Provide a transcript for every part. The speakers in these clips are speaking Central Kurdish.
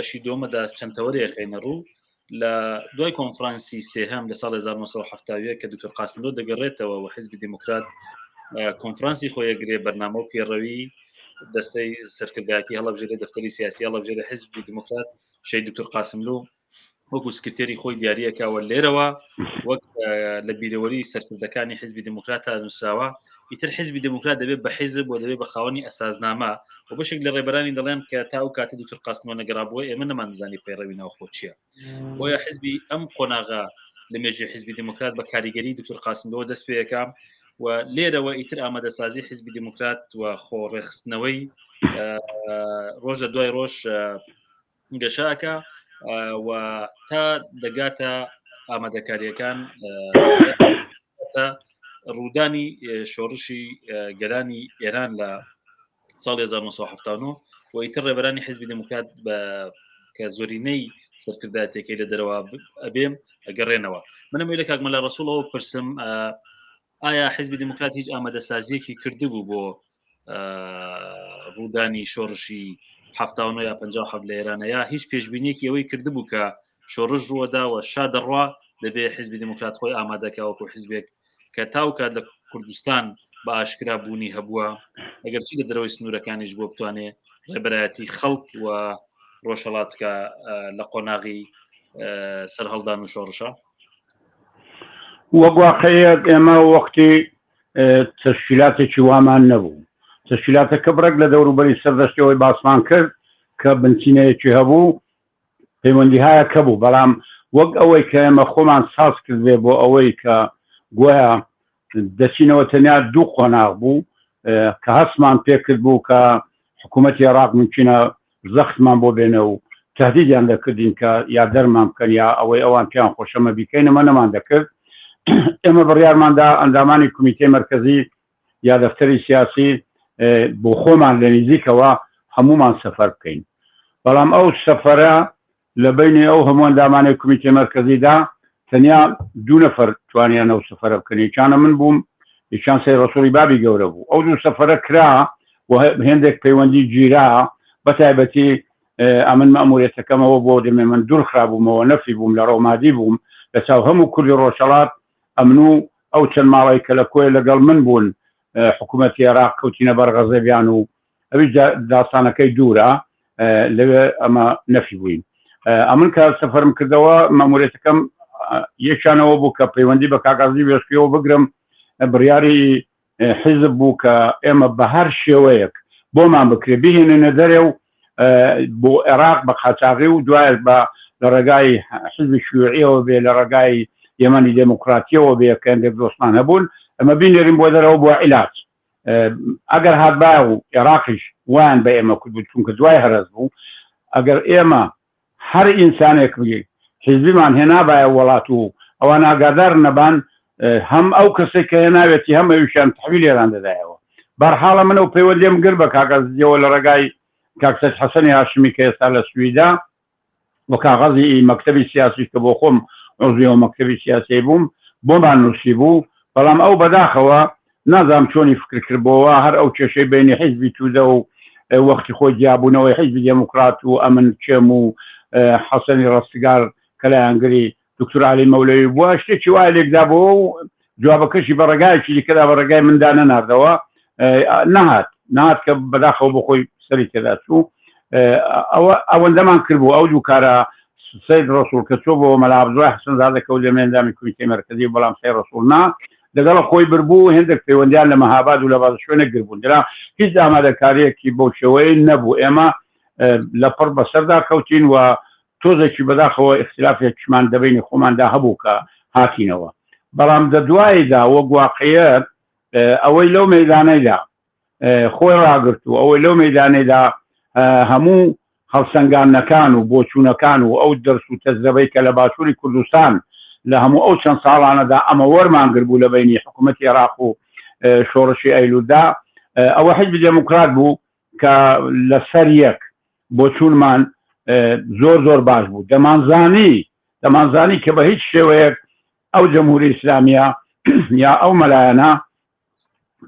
بەشی دۆمەدا چەند تەوەرێک خەینە ڕوو لە دوای کۆنفرانسی سێهەم لە ساڵ 1970 کە دکتۆر قاسملۆ دەگەڕێتەوە و حزبی دیموکرات کۆنفرانسی خۆی گرێ بەرنامە و پێڕەوی دەستەی سەرکردایەتی هەڵبژێرێ دەفتەری سیاسی هەڵبژێرێ حزبی دیموکرات شەهید دکتۆر قاسملو وەکو سکرتێری خۆی دیاریەکەوە لێرەوە وەک لە بیرەوەری سەرکردەکانی حزبی دیموکرات تا نووسراوە ئیتر حزبی دیموکرات دەبێت بە حیزب و دەبێت بە خاوەنی ئەسازنامە و بەشێک لە ڕێبەرانی دەڵێن کە تا ئەو کاتە دکتۆر قاسملۆ نەگەڕابووە ئێمە نەمانزانی پەیڕەوی ناوخۆ چییە بۆیە حزبی ئەم قۆناغە لە مێژوی حزبی دیموکرات بە کاریگەری دکتۆر قاسملۆ دەست پێەکە و لێرەوە ئیتر ئامادەسازی حزبی دیموکرات و خۆ ڕێخستنەوەی ڕۆژ لە دوای ڕۆژ گەشاکە و تا دەگاتە ئامادەکاریەکان ڕوودانی شۆڕشی گەلانی ئێران لە ساڵی 1970 و ئیتر ڕێبەرانی حزبی دموکرات بە کە زۆرینەی سەرکردایەتەکەی لە دەرەوە ئەبێ ئەگەڕێنەوە منم لە کاک مەلا ڕسوڵەوە پرسم ئایا حزبی دموکرات هیچ ئامادەسازیەکی کردبوو بۆ ڕوودانی شۆڕشی 79 یا 57 لە ئێرانە یا هیچ پێشبینیەکی ئەوەی کردبوو کە شۆڕش ڕووەدا و شا دەڕوا دەبێ حزبی دموکرات خۆی ئامادەکە وەکو حزبێک کە تاوکات لە کوردستان بە ئاشکرا بوونی هەبووە ئەگەرچی لە دەرەوەی سنوورەکانیش بۆ بتوانێ ڕێبەرایەتی خەڵک و ڕۆژهەڵات کە لە قۆناغی سەرهەڵدان و شۆڕشە وەک واقعیت ئێمە وەختی تەشکیلاتێکی وامان نەبوو تەشکیلاتەکە بڕێک لە دەوروبەری سەردەشتەوەی باسمان کرد کە بنچینەیەکی هەبوو پەیوەندی هایە کە بوو بەڵام وەک ئەوەی کە ئێمە خۆمان ساز کردبێ بۆ ئەوەی کە گۆیا دەچینەوە تەنیا دوو قۆناغ بوو کە هەستمان پێکرد بوو کە حکوومەتی عێراق ممکنە زەختمان بۆ بێنە و تهدیدیان دەکردین کە یا دەرمان بکەن یا ئەوەی ئەوان پێیان خۆشەمە بیکەین ئەمە نەمان دەکرد ئێمە بڕیارماندا ئەندامانی کومیتەی مەرکەزی یا دەفتەری سیاسی بۆ خۆمان لە نزیکەوە هەمومان سەفەر بکەین بەڵام ئەو سەفەرە لە بینی ئەو هەموو ئەندامانەی کومیتەی مەرکەزیدا تەنیا دوو نەفەر توانیان ئەو سەفەرە بکەن یەکیانە من بووم یەکیان سەی ڕەسوڵی بابی گەورە بوو ئەو دوو سەفەرە کرا و هێندێک پەیوەندی گیرا بە تایبەتی ئەمن مەموریەتەکەمەوە بۆ دەمێ من دوور خرابوومەوە نەفی بووم لە ڕۆمادی بووم لە چاو هەموو کوردی ڕۆژهەڵات ئەمن و ئەو چەند ماڵەی کە لە کۆیە لەگەڵ من بوون حکوومەتی عێراق کەوتینە بەر غەزەبیان و ئەویش داستانەکەی دوورە لەوێ ئەمە نەفی بووین ئەمن کە سەفەرم کردەوە مەمورێتەکەم یەکیانەوە بوو کە پەیوەندی بە کاکازی وێشکیەوە بگرم بڕیاری حیزب بوو کە ئێمە بە هەر شێوەیەک بۆمان بکرێ بهێنێنە دەرێ و بۆ عێراق بە قاچاغی و دوایش بە لە ڕێگای حزبی شیوعیەوە بێ لە ڕێگای یەمەنی دێموکراتیەوە بێ کە هەندێک دۆستمان هەبوون ئەمە بینێرین بۆ دەرەوە بۆ عیلاج ئەگەر هاتبایە و عێراقیش وایان بە ئێمە کرد بوو چونکە دوای هەرەس بوو ئەگەر ئێمە هەر ئینسانێک حیزبیمان هێنابایە وەڵات و ئەوان ئاگادار نەبان هەم ئەو کەسێک کە هێناوێتی هەم ئەویشیان تحویل ئێران دەدایەوە بەرحاڵە من ئەو پەیوەندیم گر بە کاک عەزیزیەوە لە ڕێگای کاک سەید حەسەنی هاشمی کە ئێستا لە سویدا و کاغەزی مەکتەبی سیاسیش کە بۆ خۆم عضوی ئەو مەکتەبی سیاسیەی بووم بۆمان نووسیبوو بەڵام ئەو بەداخەوە نازانم چۆنی فکر کردبۆوە هەر ئەو کێشەی بەینی حیزبی تودە و وەختی خۆی جیابوونەوەی حیزبی دێموکرات و ئەمن کێم و حەسەنی ڕەستگار کە لایەنگری دکتور عەلی مەولەوی بووە شتێکی وای لێکدابەوە و جوابەکەشی بە ڕێگایەکی دیکەدا بە ڕێگای مندا نەناردەوە نەهات نهات کە بەداخەوە بۆ خۆی سەری تێدا چوو ئەوە ئەوەندەمان کردبوو ئەو دوو کارە سید ڕسوڵ کە چۆ بۆ مەلا عەبدوڵای حەسەن زادە کە لێ ئەندامی کۆمیتەی مەرکەزی بەڵام سید ڕسوڵ نا لەگەڵ خۆی بربوو هێندێک پەیوەندیان لە مەهاباد و لە بازە شوێنێک گربوون درا هیچ ئامادەکاریەکی بەو شێوەیە نەبوو ئێمە لە پڕ بەسەردا کەوتین و تۆزێکی بەداخەوە ئیختلافێکیشمان دەبینی خۆماندا هەبوو کە هاتینەوە بەڵام دە دواییدا وەک واقعیەت ئەوەی لەو مەیدانەیدا خۆی ڕاگرت و ئەوەی لەو مەیدانەیدا هەموو هەڵسەنگاندنەکان و بۆچوونەکان و ئەو دەرس و تەجرەبەی کە لە باشووری کوردستان لە هەموو ئەو چەند ساڵانەدا ئەمە وەرمان گربوو لە بەینی حکوومەتی عێراق و شۆڕشی ئەیلوولدا ئەوە حیزبی دێموکرات بوو کە لەسەر یەک بۆچوونمان زۆر زۆر باش بوو دەمانزانی دەمانزانی کە بە هیچ شێوەیەک ئەو جمهوری ئیسلامیە یا ئەو مەلایەنە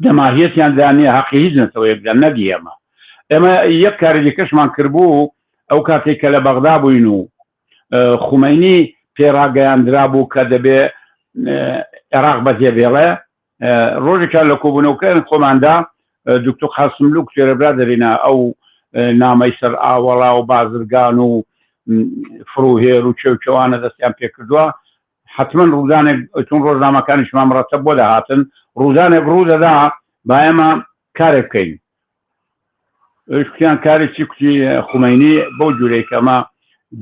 دەماهیەتیان دا نییە هەقی هیچ نەتەوەیەک دا نەک ئێمە ئێمە یەک کاری دیکەشمان کردبوو. ئەو کاتێک کە لە بەغدا بووین و خومەینی پێڕاگەیاندرابوو کە دەبێ عێراق بەجێ بێڵێ، ڕۆژێکیان لە کۆبوونەوەکەیان خۆماندا دکتۆر قاسملوو کتێرە برادەرینە ئەو نامەی سەر ئاوەڵا و بازرگان و فڕوهێر و چێوچەوانە دەستیان پێکردووە حتمما ڕوودانێک چون ڕۆژنامەکانیشمان مڕەتەب بۆ دەهاتن ڕوودانێک ڕوو دەدا با ئێمە کارێک بکەین کوتیان کاری چی کوتی خومەینی بەو جورەی کە ئەمە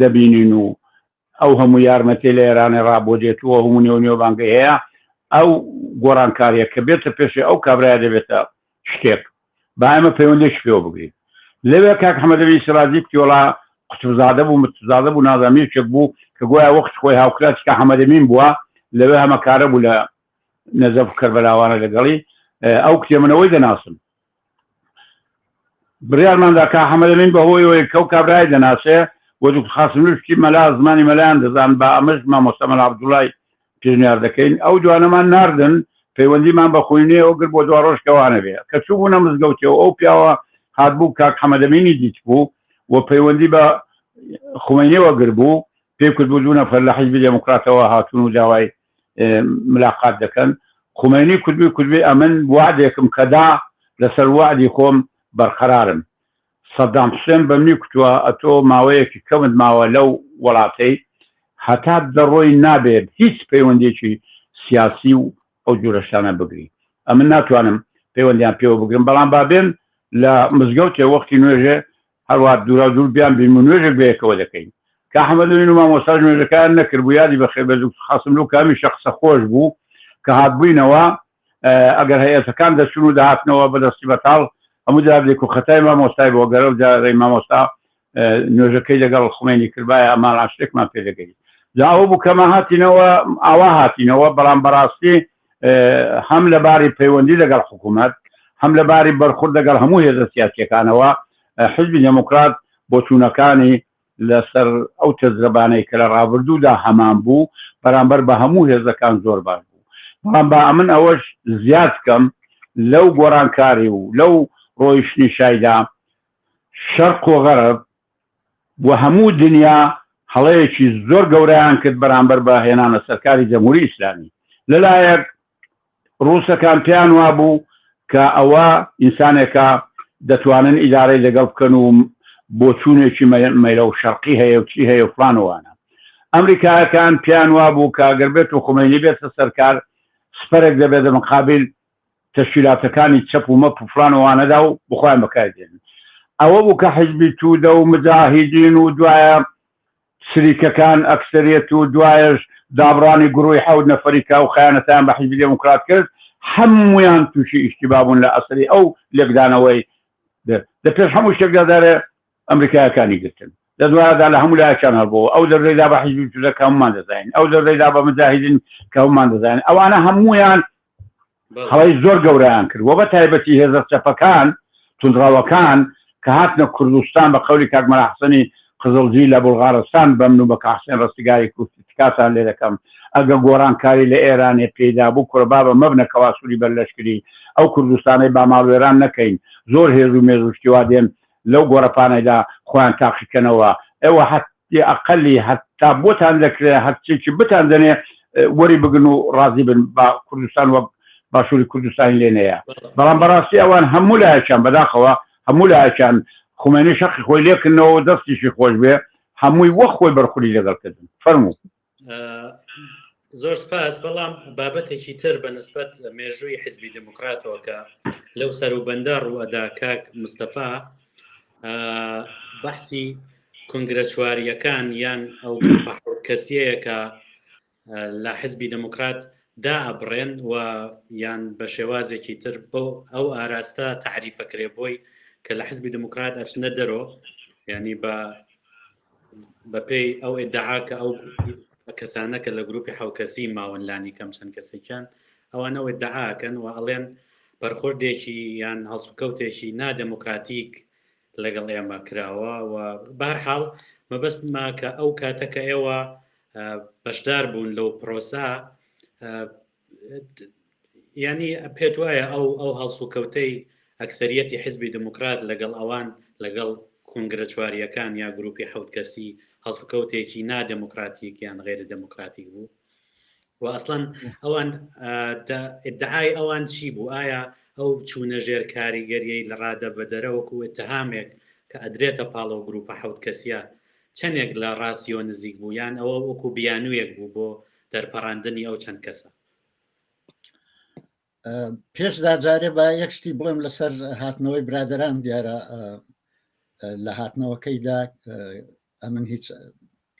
دەبینین و ئەو هەموو یارمەتی لە ئێرانێ ڕا بۆ دێت و هەموو نێو نێوبانگەی هەیە ئەو گۆڕانکاریە کە بێتە پێشێ ئەو کابرایە دەبێتە شتێک با ئێمە پەیوەندێکی پێوە بگرین لەوێ کاک حەمەدەمین سراجی کوتی وەڵا قوتبزادە بوو متزادە بوو نازانم یەکێک بوو کە گۆیا وەخت خۆی هاوکلاسی کە حەمەدەمین بووە لەوێ هەمەکارە بوو لە نەجەف و کەربەلاوانە لەگەڵی ئەو کتێ منەوەی دەناسم بڕیارماندا کا حەمەدەمین بەهۆیەوەی کەو کابرای دەناسێ و دکتۆر قاسملوو شتی مەلا زمانی مەلایان دەزان با ئەمەش مامۆستا مەلا عەبدوڵای پێشنیار دەکەین ئەو دوانەمان ناردن پەیوەندیمان بە خوینەیەوە گرت بۆ دوا ڕۆژ کەوانە بێ کە چووبوونە مزگەوتەوە ئەو پیاوە هاتبوو کاک حەمەدەمینی دیتبوو و پەیوەندی بە خومەینیەوە گربوو پێی کوتبوو دوو نەفەر لە حیزبی دێموکراتەوە هاتوون و داوای ملاقات دەکەن خومەینی کوتبی کوتبی ئەمن وعدێکم کە دا لەسەر وعدی خۆم بەرقەرارم سەدام حوسێن بەمنی کوتوە ئەتۆ ماوەیەکی کەمت ماوە لەو وەڵاتەی هەتا دەڕۆی نابێت هیچ پەیوەندیەکی سیاسی و ئەو جورە شتانە بگری ئەمن ناتوانم پەیوەندیان پێوە بگرم بەڵام با بێن لە مزگەوتێ وەختی نوێژێ هەروا دوورا دوور بیان بین و نوێژێک بەیەکەوە دەکەین کا حەمەدەمین و مامۆستاش نوێژەکەیان نەکردبوو یادی بەخێر بێت دکتۆر قاسملوو کە هەمیشە قسە خۆش بوو کە هاتبووینەوە ئەگەر هەیئەتەکان دەچوون و دەهاتنەوە بە دەستی بەتاڵ هەموو جارێک و خەتای مامۆستای بۆ گەرەو جارەی مامۆستا نوێژەکەی لەگەڵ خومەینی کردبایە ئەمان شتێکمان پێ دەگەیشت جا ئەوە بوو کەمە هاتینەوە ئاوا هاتینەوە بەڵام بەڕاستی هەم لە باری پەیوەندی لەگەڵ حکوومەت هەم لە باری بەرخورد لەگەڵ هەموو هێزە سیاسیەکانەوە حزبی دێموکرات بۆچوونەکانی لەسەر ئەو تەجرەبانەی کە لە ڕابردوودا هەمان بوو بەرامبەر بە هەموو هێزەکان زۆر باش بوو بەڵام با ئەمن ئەوەش زیاد کەم لەو گۆڕانکاری و لەو ڕۆیشتنی شایدا شەرق و غەرب و هەموو دنیا هەڵەیەکی زۆر گەورەیان کرد بەرامبەر بە هێنانە سەرکاری جەمهوری ئیسلامی لەلایەک ڕووسەکان پێیان وابوو کە ئەوە ئینسانێکە دەتوانن ئیدارەی لەگەڵ بکەن و بۆچوونێکی مەیلە و شەرقی هەیە و چی هەیە و فلان و وانە. ئەمریکایەکان پێیان وابوو کە گەر بێت و خومەینی بێتە سەرکار سپەرێک دەبێت لە مقابل تەشکیلاتەکانی چەپ و مەپ و فلان و وانەدا و بخۆیان بەکاری دێنن. ئەوە بوو کە حیزبی توودە و مجاهیدین و دوایە چریکەکان ئەکسەریەت و دوایەش دابڕانی گروی حەوت نەفەری کە ئەو خەیانەتەیان بە حیزبی دێموکرات کرد هەموویان تووشی ئیشتیبا بوون لە ئەسەری ئەو لێکدانەوەی دە پێش هەموو شتێکدا دارێ ئەمریکایەکانی گرتن لە دوایدا لە هەموو لایەکیان هەڵبوو ئەو دەردەی دا بە حیزبی تودە کە هەموومان دەزانین ئەو دەردەی دا بە مجاهیدین کە هەموومان دەزانین ئەوانە هەموویان هەڵەی زۆر گەورەیان کرد وە بە تایبەتی هێزە چەپەکان توندڕەوەکان کە هاتنە کوردستان بە قەولی کاک مەلا حەسەنی قزڵجی لە بوڵغارستان بەمن و بە کاک حسێن ڕەستگاری کوفتی تکاتان لێ دەکەم ئەگە گۆڕانکاری لە ئێرانێ پێیدا بوو کوڕە بابە مەبنە کەواسوری بەر لەشکری ئەو کوردستانەی با ماڵوێران نەکەین زۆر هێز و مێز و شتی وا دێن لەو گۆڕەپانەدا خۆیان تاقیکەنەوە ئێوە هەت ئەقەلی هەتا بۆتان دەکرێ هەرچێکی بتان دەنێ وەری بگرن و ڕازی بن با کوردستان وەک باشووری کوردستانی لێ نەیە بەڵام بەڕاستی ئەوان هەموو لایەکیان بەداخەوە هەموو لایەکیان خومێنی شەقی خۆی لێکردنەوە و دەستیشی خۆش بێ هەمووی وەک خۆی بەرخوری لەگەڵ کردن فەرموو. زۆر سپاس بەڵام بابەتێکی تر بە نسبەت مێژووی حزبی دموکراتەوە کە لەو سەروبەندە ڕوئەدا کاک مستەفا بەحسی کنگرە چواریەکان یان ئەو گروپە حەوت کەسیەیە کە لە حزبی دموکرات دا ئەبڕێن و یان بە شێوازێکی تر بۆ ئەو ئاراستە تعریفەکرێ بۆی کە لە حزبی دموکرات ئەچنە دەرۆ ینی بە بەپێی ئەو ئیدعا کە ئەو کەسانە کە لە گروپی حەوکەسی ماون لانی کەم چەند کەسێکیان ئەوانە ئەو ئیدعاکەن و ئەڵێن بەرخوردێکی یان هەڵسوکەوتێکی نادەموکراتیک لەگەڵ ئێمە کراوە و بەهەرحاڵ مەبەستمە کە ئەو کاتە کە ئێوە بەشدار بوون لەو پرۆسە ینی پێت وایە ئەو ئەو هەڵسوکەوتەی ئەکسەریەتی حزبی دموکرات لەگەڵ ئەوان لەگەڵ کۆنگرە چوارییەکان یا گروپی حەوت کەسی هەڵسوکەوتێکی نادێموکراتیک یان غەیرە دێموکراتیک بوو؟ و ئەسڵەن ئەوان ئیدعای ئەوان چی بوو؟ ئایا ئەو چوونە ژێر کاریگەریەی لە ڕادە بەدەرە وەکو ئیتهامێک کە ئەدرێتە پاڵ ئەو گروپە حەوت کەسیە چەنێک لە ڕاستیەوە نزیک بوو یان ئەوە وەکو بیانوویەک بوو بۆ دەرپەڕاندنی ئەو چەند کەسە؟ پێشدا جارێ بە یەک شتی بڵێم لەسەر هاتنەوەی برادران دیارە لە هاتنەوەکەیدا ئەمن هیچ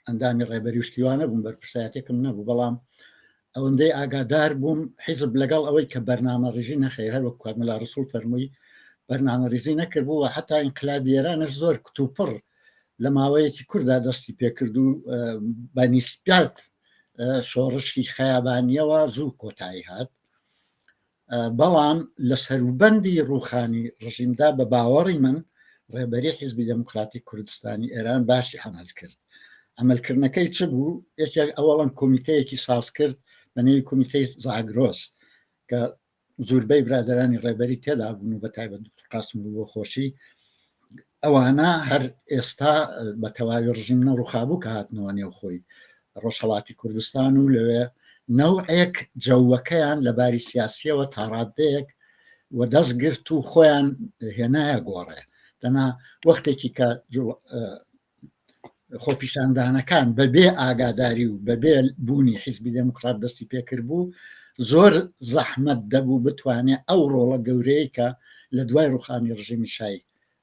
ئەندامی ڕێبەری و شتیوانە بووم بەرپرسایەتێکم نەبوو بەڵام ئەوەندەی ئاگادار بووم حیزب لەگەڵ ئەوەی کە بەرنامە ڕژی نەخێر هەر وەک کاک مەلا ڕسوڵ فەرمووی بەرنامە ڕیزی نەکردبوو و حتا ئینقلابی ئێرانش زۆر کتوپڕ لە ماوەیەکی کوردا دەستی پێکرد و بە نیسبەت شۆڕشی خەیابانیەوە زوو کۆتایی هات بەڵام لە سەروبەندی ڕووخانی ڕژیمدا بە باوەڕی من ڕێبەری حیزبی دێموکراتی کوردستانی ئێران باشی عەمەل کرد. عەمەلکردنەکەی چ بوو؟ یەکێک ئەوەڵەن کۆمیتەیەکی ساز کرد بە نێوی کۆمیتەی زاگرۆس کە زوربەی برادەرانی ڕێبەری تێدا بوون و بە تایبەت دکتۆر قاسملوو بۆ خۆشی ئەوانە هەر ئێستا بە تەواوی ڕژیم نەڕوخابوو کە هاتنەوە نێوخۆی ڕۆژهەڵاتی کوردستان و لەوێ نەوعێک جەوەکەیان لە باری سیاسیەوە تاڕادەیەک و دەست گرت و خۆیان هێنایە گۆڕێ دەنا وەختێکی کە خۆپیشاندانەکان بەبێ ئاگاداری و بەبێ بوونی حیزبی دێموکرات دەستی پێکرد بوو زۆر زەحمەت دەبوو بتوانێت ئەو ڕۆڵە گەورەیە کە لە دوای ڕوخانی ڕژیمی شای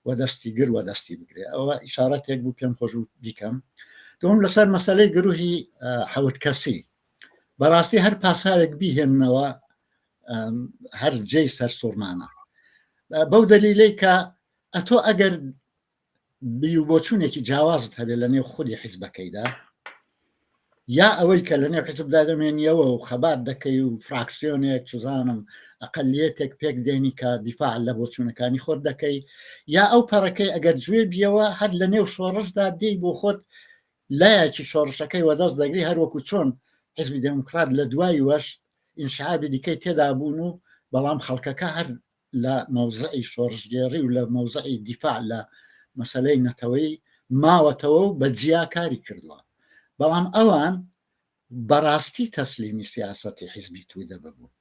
وەدەستی گر وەدەستی بگرێ ئەوە ئیشارەتێک بوو پێم خۆش بوو بیکەم دوم لەسەر مەسلەی گروهی حەوت کەسی بەڕاستی هەر پاساوێک بیهێننەوە هەر جێی سەرسوڕمانە بەو دەلیلەی کە ئەتۆ ئەگەر بیر و بۆچوونێکی جیاوازت هەبێت لە نێو خودی حیزبەکەیدا یا ئەوەی کە لە نێو حیزبدا دەمێنیەوە و خەبات دەکەی و فراکسیۆنێک چزانم ئەقلیەتێک پێک دێنی کە دیفاع لە بۆچوونەکانی خۆت دەکەی یا ئەو پەڕەکەی ئەگەر جوێ بیەوە هەر لە نێو شۆڕشدا دێی بۆ خۆت لایەکی شۆڕشەکەی وەدەست دەگری هەروەکو چۆن حزبی دێموکرات لە دوای وەش ئینشعابی دیکەی تێدا بوون و بەڵام خەڵکەکە هەر لە مەوزعی شۆڕشگێڕی و لە مەوزعی دیفاع لە مەسەلەی نەتەوەیی ماوەتەوە و بە جیا کاری کردووە بەڵام ئەوان بەڕاستی تەسلیمی سیاسەتی حیزبی توودە ببوون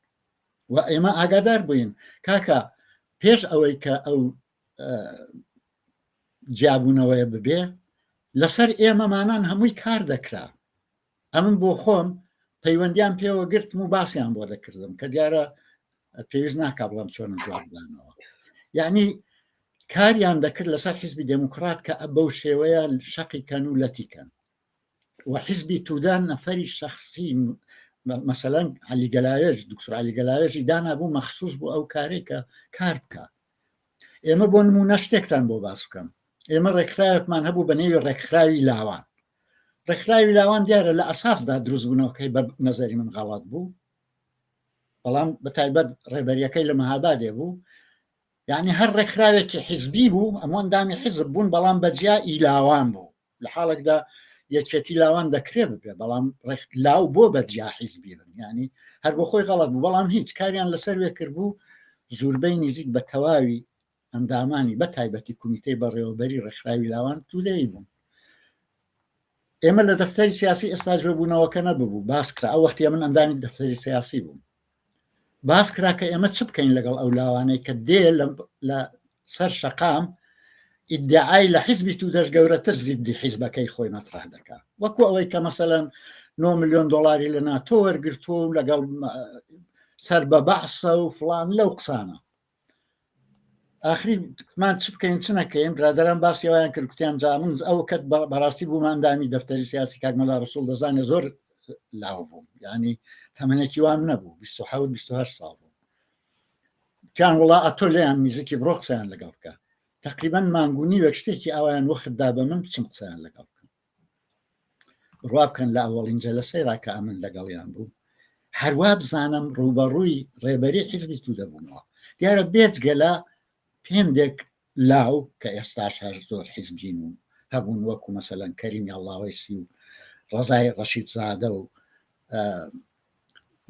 و ئێمە ئاگادار بووین کاکە پێش ئەوەی کە ئەو جیابوونەوەیە ببێ لەسەر ئێمەمانان هەمووی کار دەکرا ئەمن بۆ خۆم پەیوەندیان پێوە گرتم و باسیان بۆ دەکردم کە دیارە پێویست ناکا بڵم چۆنم جواب دانەوە یعنی کاریان دەکرد لەسەر حیزبی دێموکرات کە بەو شێوەیە شەقی کەن و لەتی کەن و حیزبی تودان نەفەری شخصی مەسەلەن علی گەلاوێژ دکتۆر علی گەلاوێژی دانا بوو مەخصوص بۆ ئەو کارێک کە کار بکە ئێمە بۆ نمونە شتێکتان بۆ باس بکەم ئێمە ڕێکخراوێکمان هەبوو بە نێوی ڕێکخراوی لاوان ڕێکخراوی لاوان دیارە لە ئەساسدا دروستبوونەوەکەی بە نەزەری من غەڵەت بوو بەڵام بە تایبەت ڕێبەریەکەی لە مەهابادێ بوو یعنی هەر ڕێکخراوێکی حیزبی بوو ئەمە ئەندامی حیزب بوون بەڵام بەجیا ئیلاوان بوو لە حاڵێکدا یەکێتی لاوان دەکرێ ببێ بەڵام لاو بۆ بەجیا حیزبی بن ینی هەر بۆ خۆی غەڵەت بوو بەڵام هیچ کاریان لەسەر وێ کرد بوو زوربەی نزیک بە تەواوی ئەندامانی بە تایبەتی کومیتەی بەڕێوەبەری ڕێکخراوی لاوان تودەی بوون ئێمە لە دەفتەری سیاسی ئێستا جوێبوونەوەکە نەببوو باس کرا ئەو وەختی من ئەندامی دەفتەری سیاسی بووم باس کرا کە ئێمە چ بکەین لەگەڵ ئەو لاوانەی کە دێ لە سەر شەقام ئیدعای لە حیزبی تو دەش گەورەتر زیدی حیزبەکەی خۆی مەترح دەکا وەکو ئەوەی کە مەسەلەن 9 میلیۆن دۆلاری لە ناتۆ وەرگرتووە و لەگەڵ سەر بە بەعسە و فڵان لەو قسانە ئاخری مان چ بکەین چ نەکەین برادران باسی ئەویان کرد کوتیان جا من ئەو کەت بەڕاستی بووم ئەندامی دەفتەری سیاسی کاک مەلا ڕسوڵ دەزانێ زۆر لاو بووم ینی تەمەنێکی وام نەبوو 27 28 ساڵ بوو کان وڵا ئەتۆ لێیان نزیکی بڕۆ قسەیان لەگەڵ بکە تقریبا مانگونی وەک شتێکی ئاوایان وەخت دا بە من بچم قسەیان لەگەڵ بکەم بڕوا بکەن لە ئەوەڵین جەلەسەی ڕا کە ئەمن لەگەڵیان بوو هەروا بزانم ڕووبەڕووی ڕێبەری حیزبی تو دەبوومەوە دیارە بێجگە لە هێندێک لاو کە ئێستاش هەر زۆر حیزبین و هەبوون وەکو مەسەلەن کەریم یاڵاوەیسی و ڕەزای ڕەشید زادە و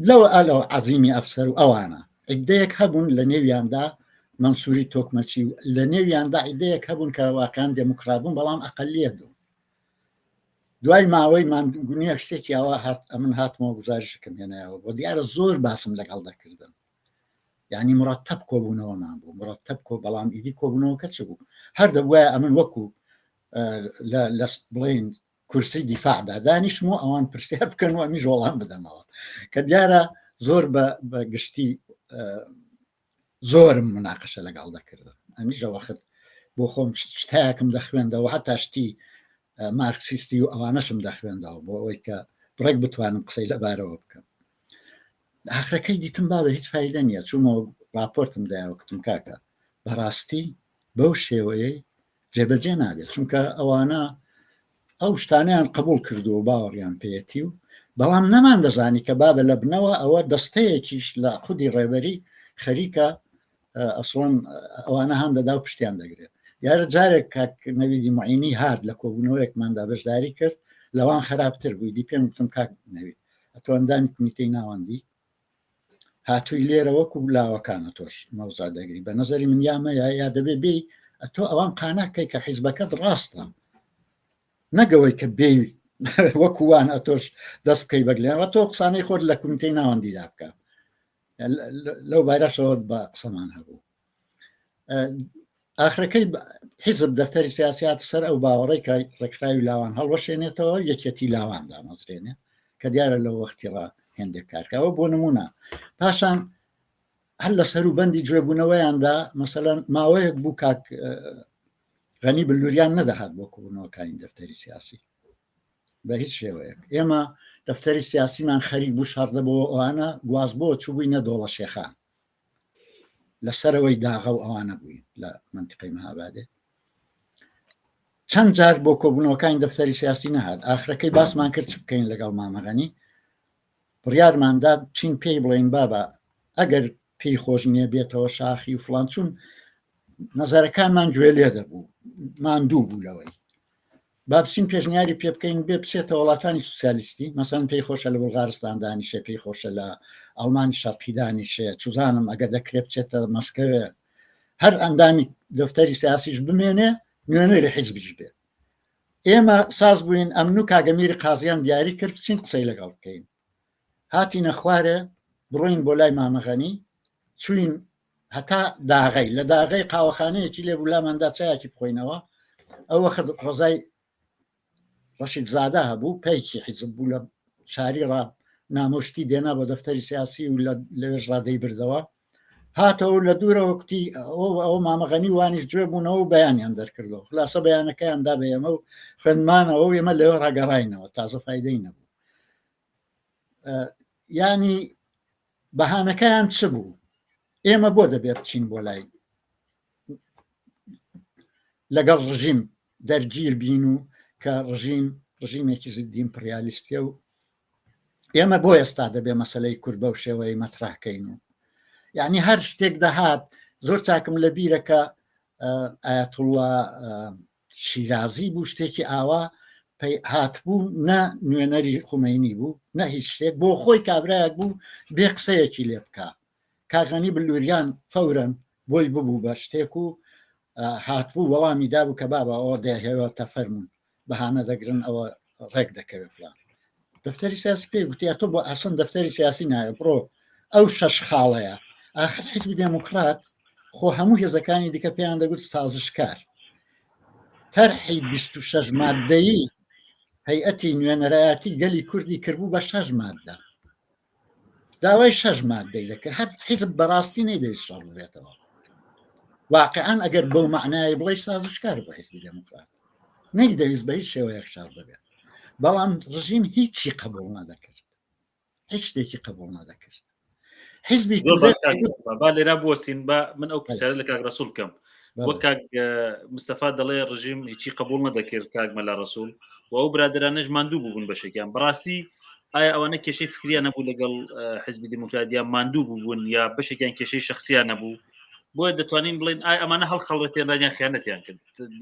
لەو ئەلەو عەزیمی ئەفسەر و ئەوانە عیدەیەک هەبوون لە نێویاندا مەنسووری تۆکمەچی و لە نێویاندا عیدەیەک هەبوون کە واقعان دێموکرات بوون بەڵام ئەقلیەت بوون. دوای ماوەی ماندوونیەک شتێکی ئاوا هات ئەمن هاتمەوە گوزارشەکەم هێنایەوە بۆ دیارە زۆر باسم لەگەڵ دەکردن یعنی مرتب کۆبوونەوەمان بوو مرتب کۆ بەڵام ئیدی کۆبوونەوەکە چ بوو هەر دەبوایە ئەمن وەکو لە بڵین کورسی دیفاعدا دانیشم و ئەوان پرسیار بکەن و ئەمیش وەڵام بدەمەوە کە دیارە زۆر بە گشتی زۆرم مناقشە لەگەڵ دەکردن ئەمیش لە وەخت بۆ خۆم شتایەکم دەخوێندەوە هەتا شتی مارکسیستی و ئەوانەشم دەخوێندەوە بۆ ئەوەی کە بڕێک بتوانم قسەی لەبارەوە بکەم ئاخرەکەی دیتم بابە هیچ فایدە نییە چوومەوە راپۆرتم دایەوە کتم کاکە بەڕاستی بەو شێوەیەی جێبەجێ نابێت چونکە ئەوانە ئەو شتانیان قبول کردو و باوەڕیان پێیەتی و بەڵام نەمان دەزانی کە بابە لە بنەوە ئەوە دەستەیەکیش لە خودی ڕێبەری خەریکە ئەسڵەن ئەوانە هەم دەدا و پشتیان دەگرێت دیارە جارێک کاک نەویدی معینی هات لە کۆبوونەوەیەکماندا بەشداری کرد لەوان خراپتر بووی دی پێم گوتم کاک نەوید ئەتۆ ئەندامی کمیتەی ناوەندی هاتووی لێرە وەکو لاوەکانە تۆش مەوزا دەگری بە نظری من یامە یا یا دەبێ بێی ئەتۆ ئەوان قاناکەی کە حیزبەکەت ڕاستە نەگەوەی کە بێ وەکووان ئەتۆش دەست بکەی بەگلێنەوە تۆ قسانەی خۆت لە کومیتەی ناوەندیدا بکە لەو بارەشەوە بە قسەمان هەبوو ئاخرەکەی حیزب دەفتەری سیاسیات سەر ئەو باوەڕی کە ڕێکخراوی لاوان هەڵوەشێنێتەوە یەکێتی لاوان دامەزرێنێ کە دیارە لەو وەختی ڕا هێندێک کارکەوە بۆ نمونە پاشان هەر لە سەروبەندی جوێبوونەوەیاندا مەسەلەن ماوەیەک بوو کاک غەنی بلوریان نەدەهات بۆ کۆبوونەوەکانی دەفتەری سیاسی بە هیچ شێوەیەک ئێمە دەفتەری سیاسیمان خەریک بوو شەڕ دەبەوە ئەوانە گواز بۆ چوبووینە دۆڵە شێخان لە سەرەوەی داغە و ئەوانە بووین لە منتیقەی مەهابادێ چەند جار بۆ کۆبوونەوەکانی دەفتەری سیاسی نەهات ئاخرەکەی باسمان کرد چ بکەین لەگەڵ مامەغەنی بڕیارماندا چین پێی بڵێین بابە ئەگەر پێی خۆش نییە بێتەوە شاخی و فڵان چون نەزەرەکانمان گوێ لێ دەبوو ماندوو بوو لەوەی با بچین پێشنیاری پێ بکەین بێ بچێتە وڵاتانی سوسیالیستی مەسەن پێی خۆشە لە بولغارستان دانیشێ پێی خۆشە لە ئەڵمانی شەرقی دانیشێ چزانم ئەگەر دەکرێت بچێتە مەسکەوێ هەر ئەندامی دەفتەری سیاسیش بمێنێ نوێنەری حیزبیش بێت ئێمە ساز بووین ئەمن و کاگەمیری قازیان دیاری کرد بچین قسەی لەگەڵ بکەین هاتینە خوارێ بڕۆین بۆ لای مامەغەنی چوین هەتا داغەی لە داغەی قاوەخانەیەکی لێ بوو لاماندا چایەکی بخۆینەوە ئەو وەخت ڕزای ڕەشید زادە هەبوو پەیکی حیزب بوو لە شاری ڕا نامۆشتی دێنا بۆ دەفتەری سیاسی و لەوێش ڕادەی بردەوە هاتەوە لە دوورەوە کوتی ئەوە مامەغەنی وانیش گوێ بوونەوە و بەیانیان دەرکردەوە خلاصە بەیانەکەیان دا بە ئێمە و خوێندمانەوە و ئێمە لەوێ ڕاگەڕاینەوە تازە فایدەی نەبوو ینی بەهانەکەیان چ بوو ئێمە بۆ دەبێت بچین بۆ لای لەگەڵ ڕژیم دەرگیر بین و کە ڕژیم ڕژیمێکی زدی ئیمپریالیستیە و ئێمە بۆ ئێستا دەبێ مەسلەی کورد بەو شێوەیە مەتراکەین و یعنی هەر شتێک دەهات زۆر چاکم لە بیرە کە ئاەتوڵە شیرازی بوو شتێکی ئاوا هاتبوو نە نوێنەری خومینی بوو نە هیچ شتێک بۆ خۆی کابراەک بوو بێ قسەیەکی لێ بکە کاغەنی بلوریان فەورەن بۆی ببوو بە شتێک و هاتبوو وەڵامی دابوو کە بابە ئەوە دەهێوە تەفەرمونون بەهانە دەگرن ئەوە ڕێک دەکەوێت فلان دەفتەری سیاسی پێی گوتی ئەتۆ بۆ ئەسڵەن دەفتەری سیاسی نایە بڕۆ ئەو شەش خاڵەیە ئاخر حیزبی دێموکرات خۆ هەموو هێزەکانی دیکە پێیان دەگوت سازشکار تەرحی 26 مادەیی هەیئەتی نوێنەرایەتی گەلی کوردی کردبوو بە شەش مادە داوای شەش مادەی دەکرد هەر حیزب بەڕاستی نەیدەویست شەڕ ببێتەوە واقعا ئەگەر بەو معنای بڵێ سازشکار بۆ حیزبی دێموکرات نەیدەویست بە هیچ شێوەیەک شەڕ ببێت بەڵام ڕژیم هیچی قبول نەدەکرد هیچ شتێکی قبول نەدەکرد حیزبی با لێرا بوەستین با من ئەو پرسیارە لە کاک ڕسوول بکەم وەک کاک مستەفا دەڵێ ڕژیم هیچی قبول نەدەکرد کاک مەلا ڕسوول و ئەو برادرانەش ماندوو بوون بەشێکیان بەڕاستی ئایا ئەوانە کێشەی فکریان نەبوو لەگەڵ حزبی دیموکرات یا ماندوو بوون یا بەشێکیان کێشەی شخصیان نەبوو بۆیە دەتوانین بڵێن ئایا ئەمانە هەڵخەڵەتێنران یان خیانەتیان کرد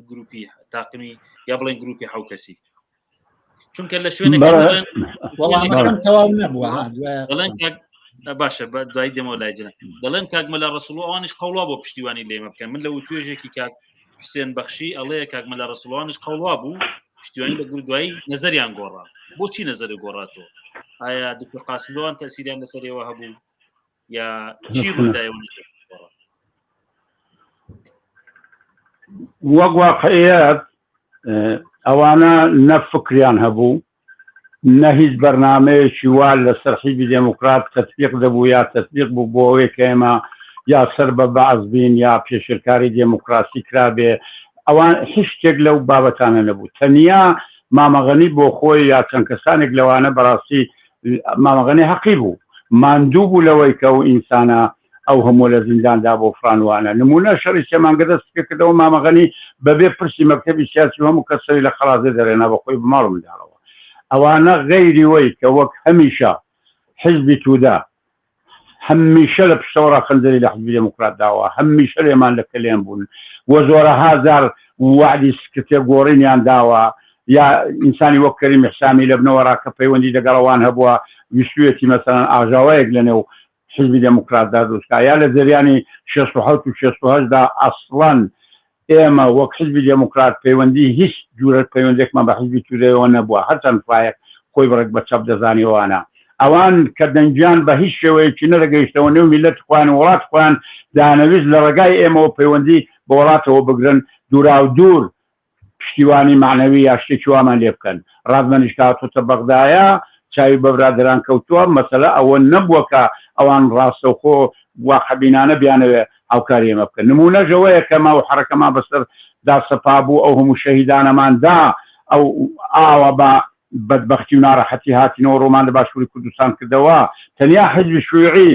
گروپی تاقمی یا بڵێن گروپی حەو کەسی چونکە لە شوێنێک وەڵامەکەم تەواو نەبووە. باشە بە دوای دێمەوە لای جنە دەڵێن کاک مەلا ڕەسوڵ ئەوانیش قەوڵا بۆ پشتیوانی لێمە بکەن من لە وتوێژێکی کاک حوسێن بەخشی ئەڵێ کاک مەلا ڕەسوڵانیش قەوڵا بوو پشتیوانی لە گور دوایی نەزەریان گۆڕا بۆچی نەزەری گۆڕاتەوە ئایا دکتۆر قاسملوان تەسیریان لەسەر ئێوە هەبوو یا چی ڕوودایەوە وەک واقعیت ئەوانە نە فکریان هەبوو نە هیچ بەرنامەیەکی وا لەسەر حیزبی دێموکرات تەتبیق دەبوو یا تەتبیق بوو بۆ ئەوەی کە ئێمە یا سەر بە بەعس بین یا پێشێلکاری دێموکراسی کرابێ ئەوان هیچ شتێک لەو بابەتانە نەبوو تەنیا مامەغەنی بۆ خۆی یا چەند کەسانێک لەوانە بەڕاستی مامەغەنی حەقی بوو ماندوو بوو لەوەی کە ئەو ئینسانە ئەو هەموو لە زینداندا بۆ فڕان وانە نمونە شەڕی سێ مانگە دەست پێکردەوە مامە غەنی بەبێ پرسی مەکتەبی سیاسی و هەموو کەس سەری لە خەڵازێ دەرێنا بە خۆی بە ماڵ و منداڵەوە ئەوانە غەیری وەی کە وەک هەمیشە حیزبی تودە هەمیشە لە پشتەوەڕا خەنجەری لە حیزبی دێموکرات داوە هەمیشە لێمان لە کەلێن بوون و زۆرەها جار وەعدی سکرتێر گۆڕینیان داوە یا ئینسانی وەک کەریم حسامی لە بنەوەڕا کە پەیوەندی لەگەڵ ئەوان هەبووە ویستویەتی مەسەلەن ئاژاوەیەک لەنێو حیزبی دێموکراتدا دروست کا یا لە جەریانی 67 و 68 دا ئەسڵەن ئێمە وەک حیزبی دێموکرات پەیوەندی هیچ جورە پەیوەندێکمان بە حیزبی تودەیەوە نەبووە هەرچەند فایەق خۆی بڕێک بە چەپ دەزانی ئەوانە ئەوان کە دەنگیان بە هیچ شێوەیەکی نەدەگەیشتەوە نێو میللەتی خۆیان و وڵاتی خۆیان دەیانەویست لە ڕێگای ئێمەوە پەیوەندی بە وڵاتەوە بگرن دووراودوور پشتیوانی مەعنەوی یا شتێکی وامان لێ بکەن. ڕادمەنیش کە هاتۆتە بەغدایە چاوی بە برادەران کەوتووە، مەسەلە ئەوە نەبووە کە ئەوان ڕاستەوخۆ واقعبینانە بیانەوێ هاوکاری ئێمە بکەن. نموونەش ئەوەیە کە ما و حەرەکەمان بەسەر دا سەپابوو، ئەو هەموو شەهیدانەمان دا، ئەو ئاوا بە بەدبەختی و ناڕەحەتی هاتینەوە ڕوومان لە باشووری کوردستان کردەوە، تەنیا حیزبی شیوعی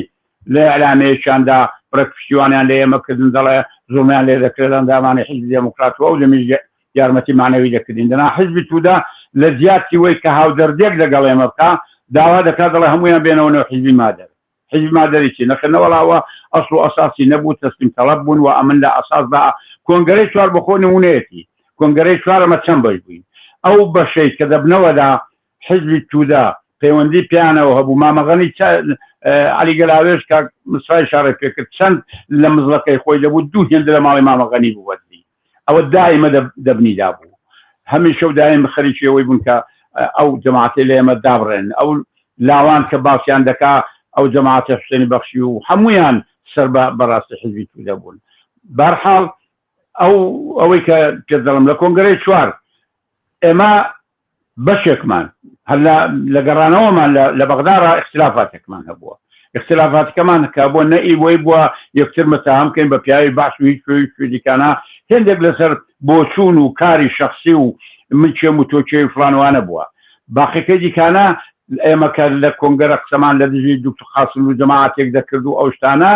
لە ئیعلامیەیەکیاندا بڕێک پشتیوانیان لە ئێمە کردن دەڵێ زوڵمیان لێ دەکرێت ئەندامانی حیزبی دێموکرات و ئەو دەمیش یارمەتی مەعنەوی دەکردین دەنا حیزبی توودە لە جیاتی وەی کە هاودەردێک لەگەڵ ئێمە بکا داوا دەکات دەڵێ هەموویان بێنەوە نێو حیزبی مادەر حیزبی مادەری چی نەخێر نەوەڵا ئەوە ئەسڵ و ئەساسی نەبوو تەسلیم تەڵەب بوون و ئەمن لە ئەساسدا کۆنگرەی چوار بەخۆ نموونەیەتی کۆنگرەی چوار ئەمە چەند بەش بووین ئەو بەشەی کە دەبنەوەدا حیزبی تودە پەیوەندی پێیانەوە هەبوو مامە غەنی چە عەلی گەلاوێژ کاک مستەفای ئیشارەی پێکرد چەند لە مزڵەکەی خۆی دەبوو دوو هێندە لە ماڵی مامە غەنی بوو بەدلی ئەوە دایمە دەبنیدا بوو هەمیشە و دایم خەریکی ئەوەی بوون کە ئەو جەماعەتەی لە ئێمە دابڕێن ئەو لاوان کە باسیان دەکا ئەو جەماعەتی حوسێنی بەخشی و هەمویان سەر بە بەڕاستی حیزبی تودە بوون بارحاڵ ئەو ئەوەی کە پێت دەڵم لە کۆنگرەی چوار ئێمە بەشێکمان هەر لە لە گەڕانەوەمان لە لە بەغدا ڕا ئیختلافاتێکمان هەبووە ئیختلافاتەکەمان کە بۆ نە ئیوەی بووە یەکتر متهم کەین بە پیاوی بەعس و هیچ کوێ کوێ دیکانە هێندێک لەسەر بۆچوون و کاری شەخسی و من کێم و تۆ کێی و فڵان وانە بووە باقیەکەی دیکانە ئێمە کە لە کۆنگەرە قسەمان لە دژی دوکتور قاسملوو جەماعەتێک دەکرد و ئەو شتانە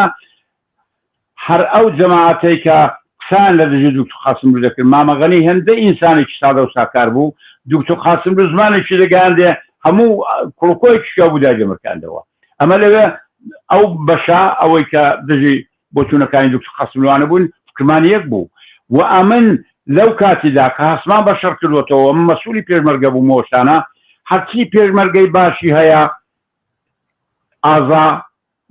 هەر ئەو جەماعەتەی کە قسەیان لە دژی دوکتور قاسملوو دەکرد، مامە غەنی هێندە ئینسانێکی سادە و ساکار بوو، دوکتور قاسملوو زمانێکی دەگەیاندێ هەموو کوڵوکۆیەکی شکاو بوو دایدەمرکاندەوە. ئەمە لەوێ ئەو بەشە ئەوەی کە دژی بۆچوونەکانی دوکتور قاسملووانە بوون، فکرمان یەک بوو و ئەمن لەو کاتیدا کە هەستمان بە شەڕ کردووەتەوە، من مەسئولی پێشمەرگە بووم و شتانە، هەرچی پێشمەرگەی باشی هەیە ئازا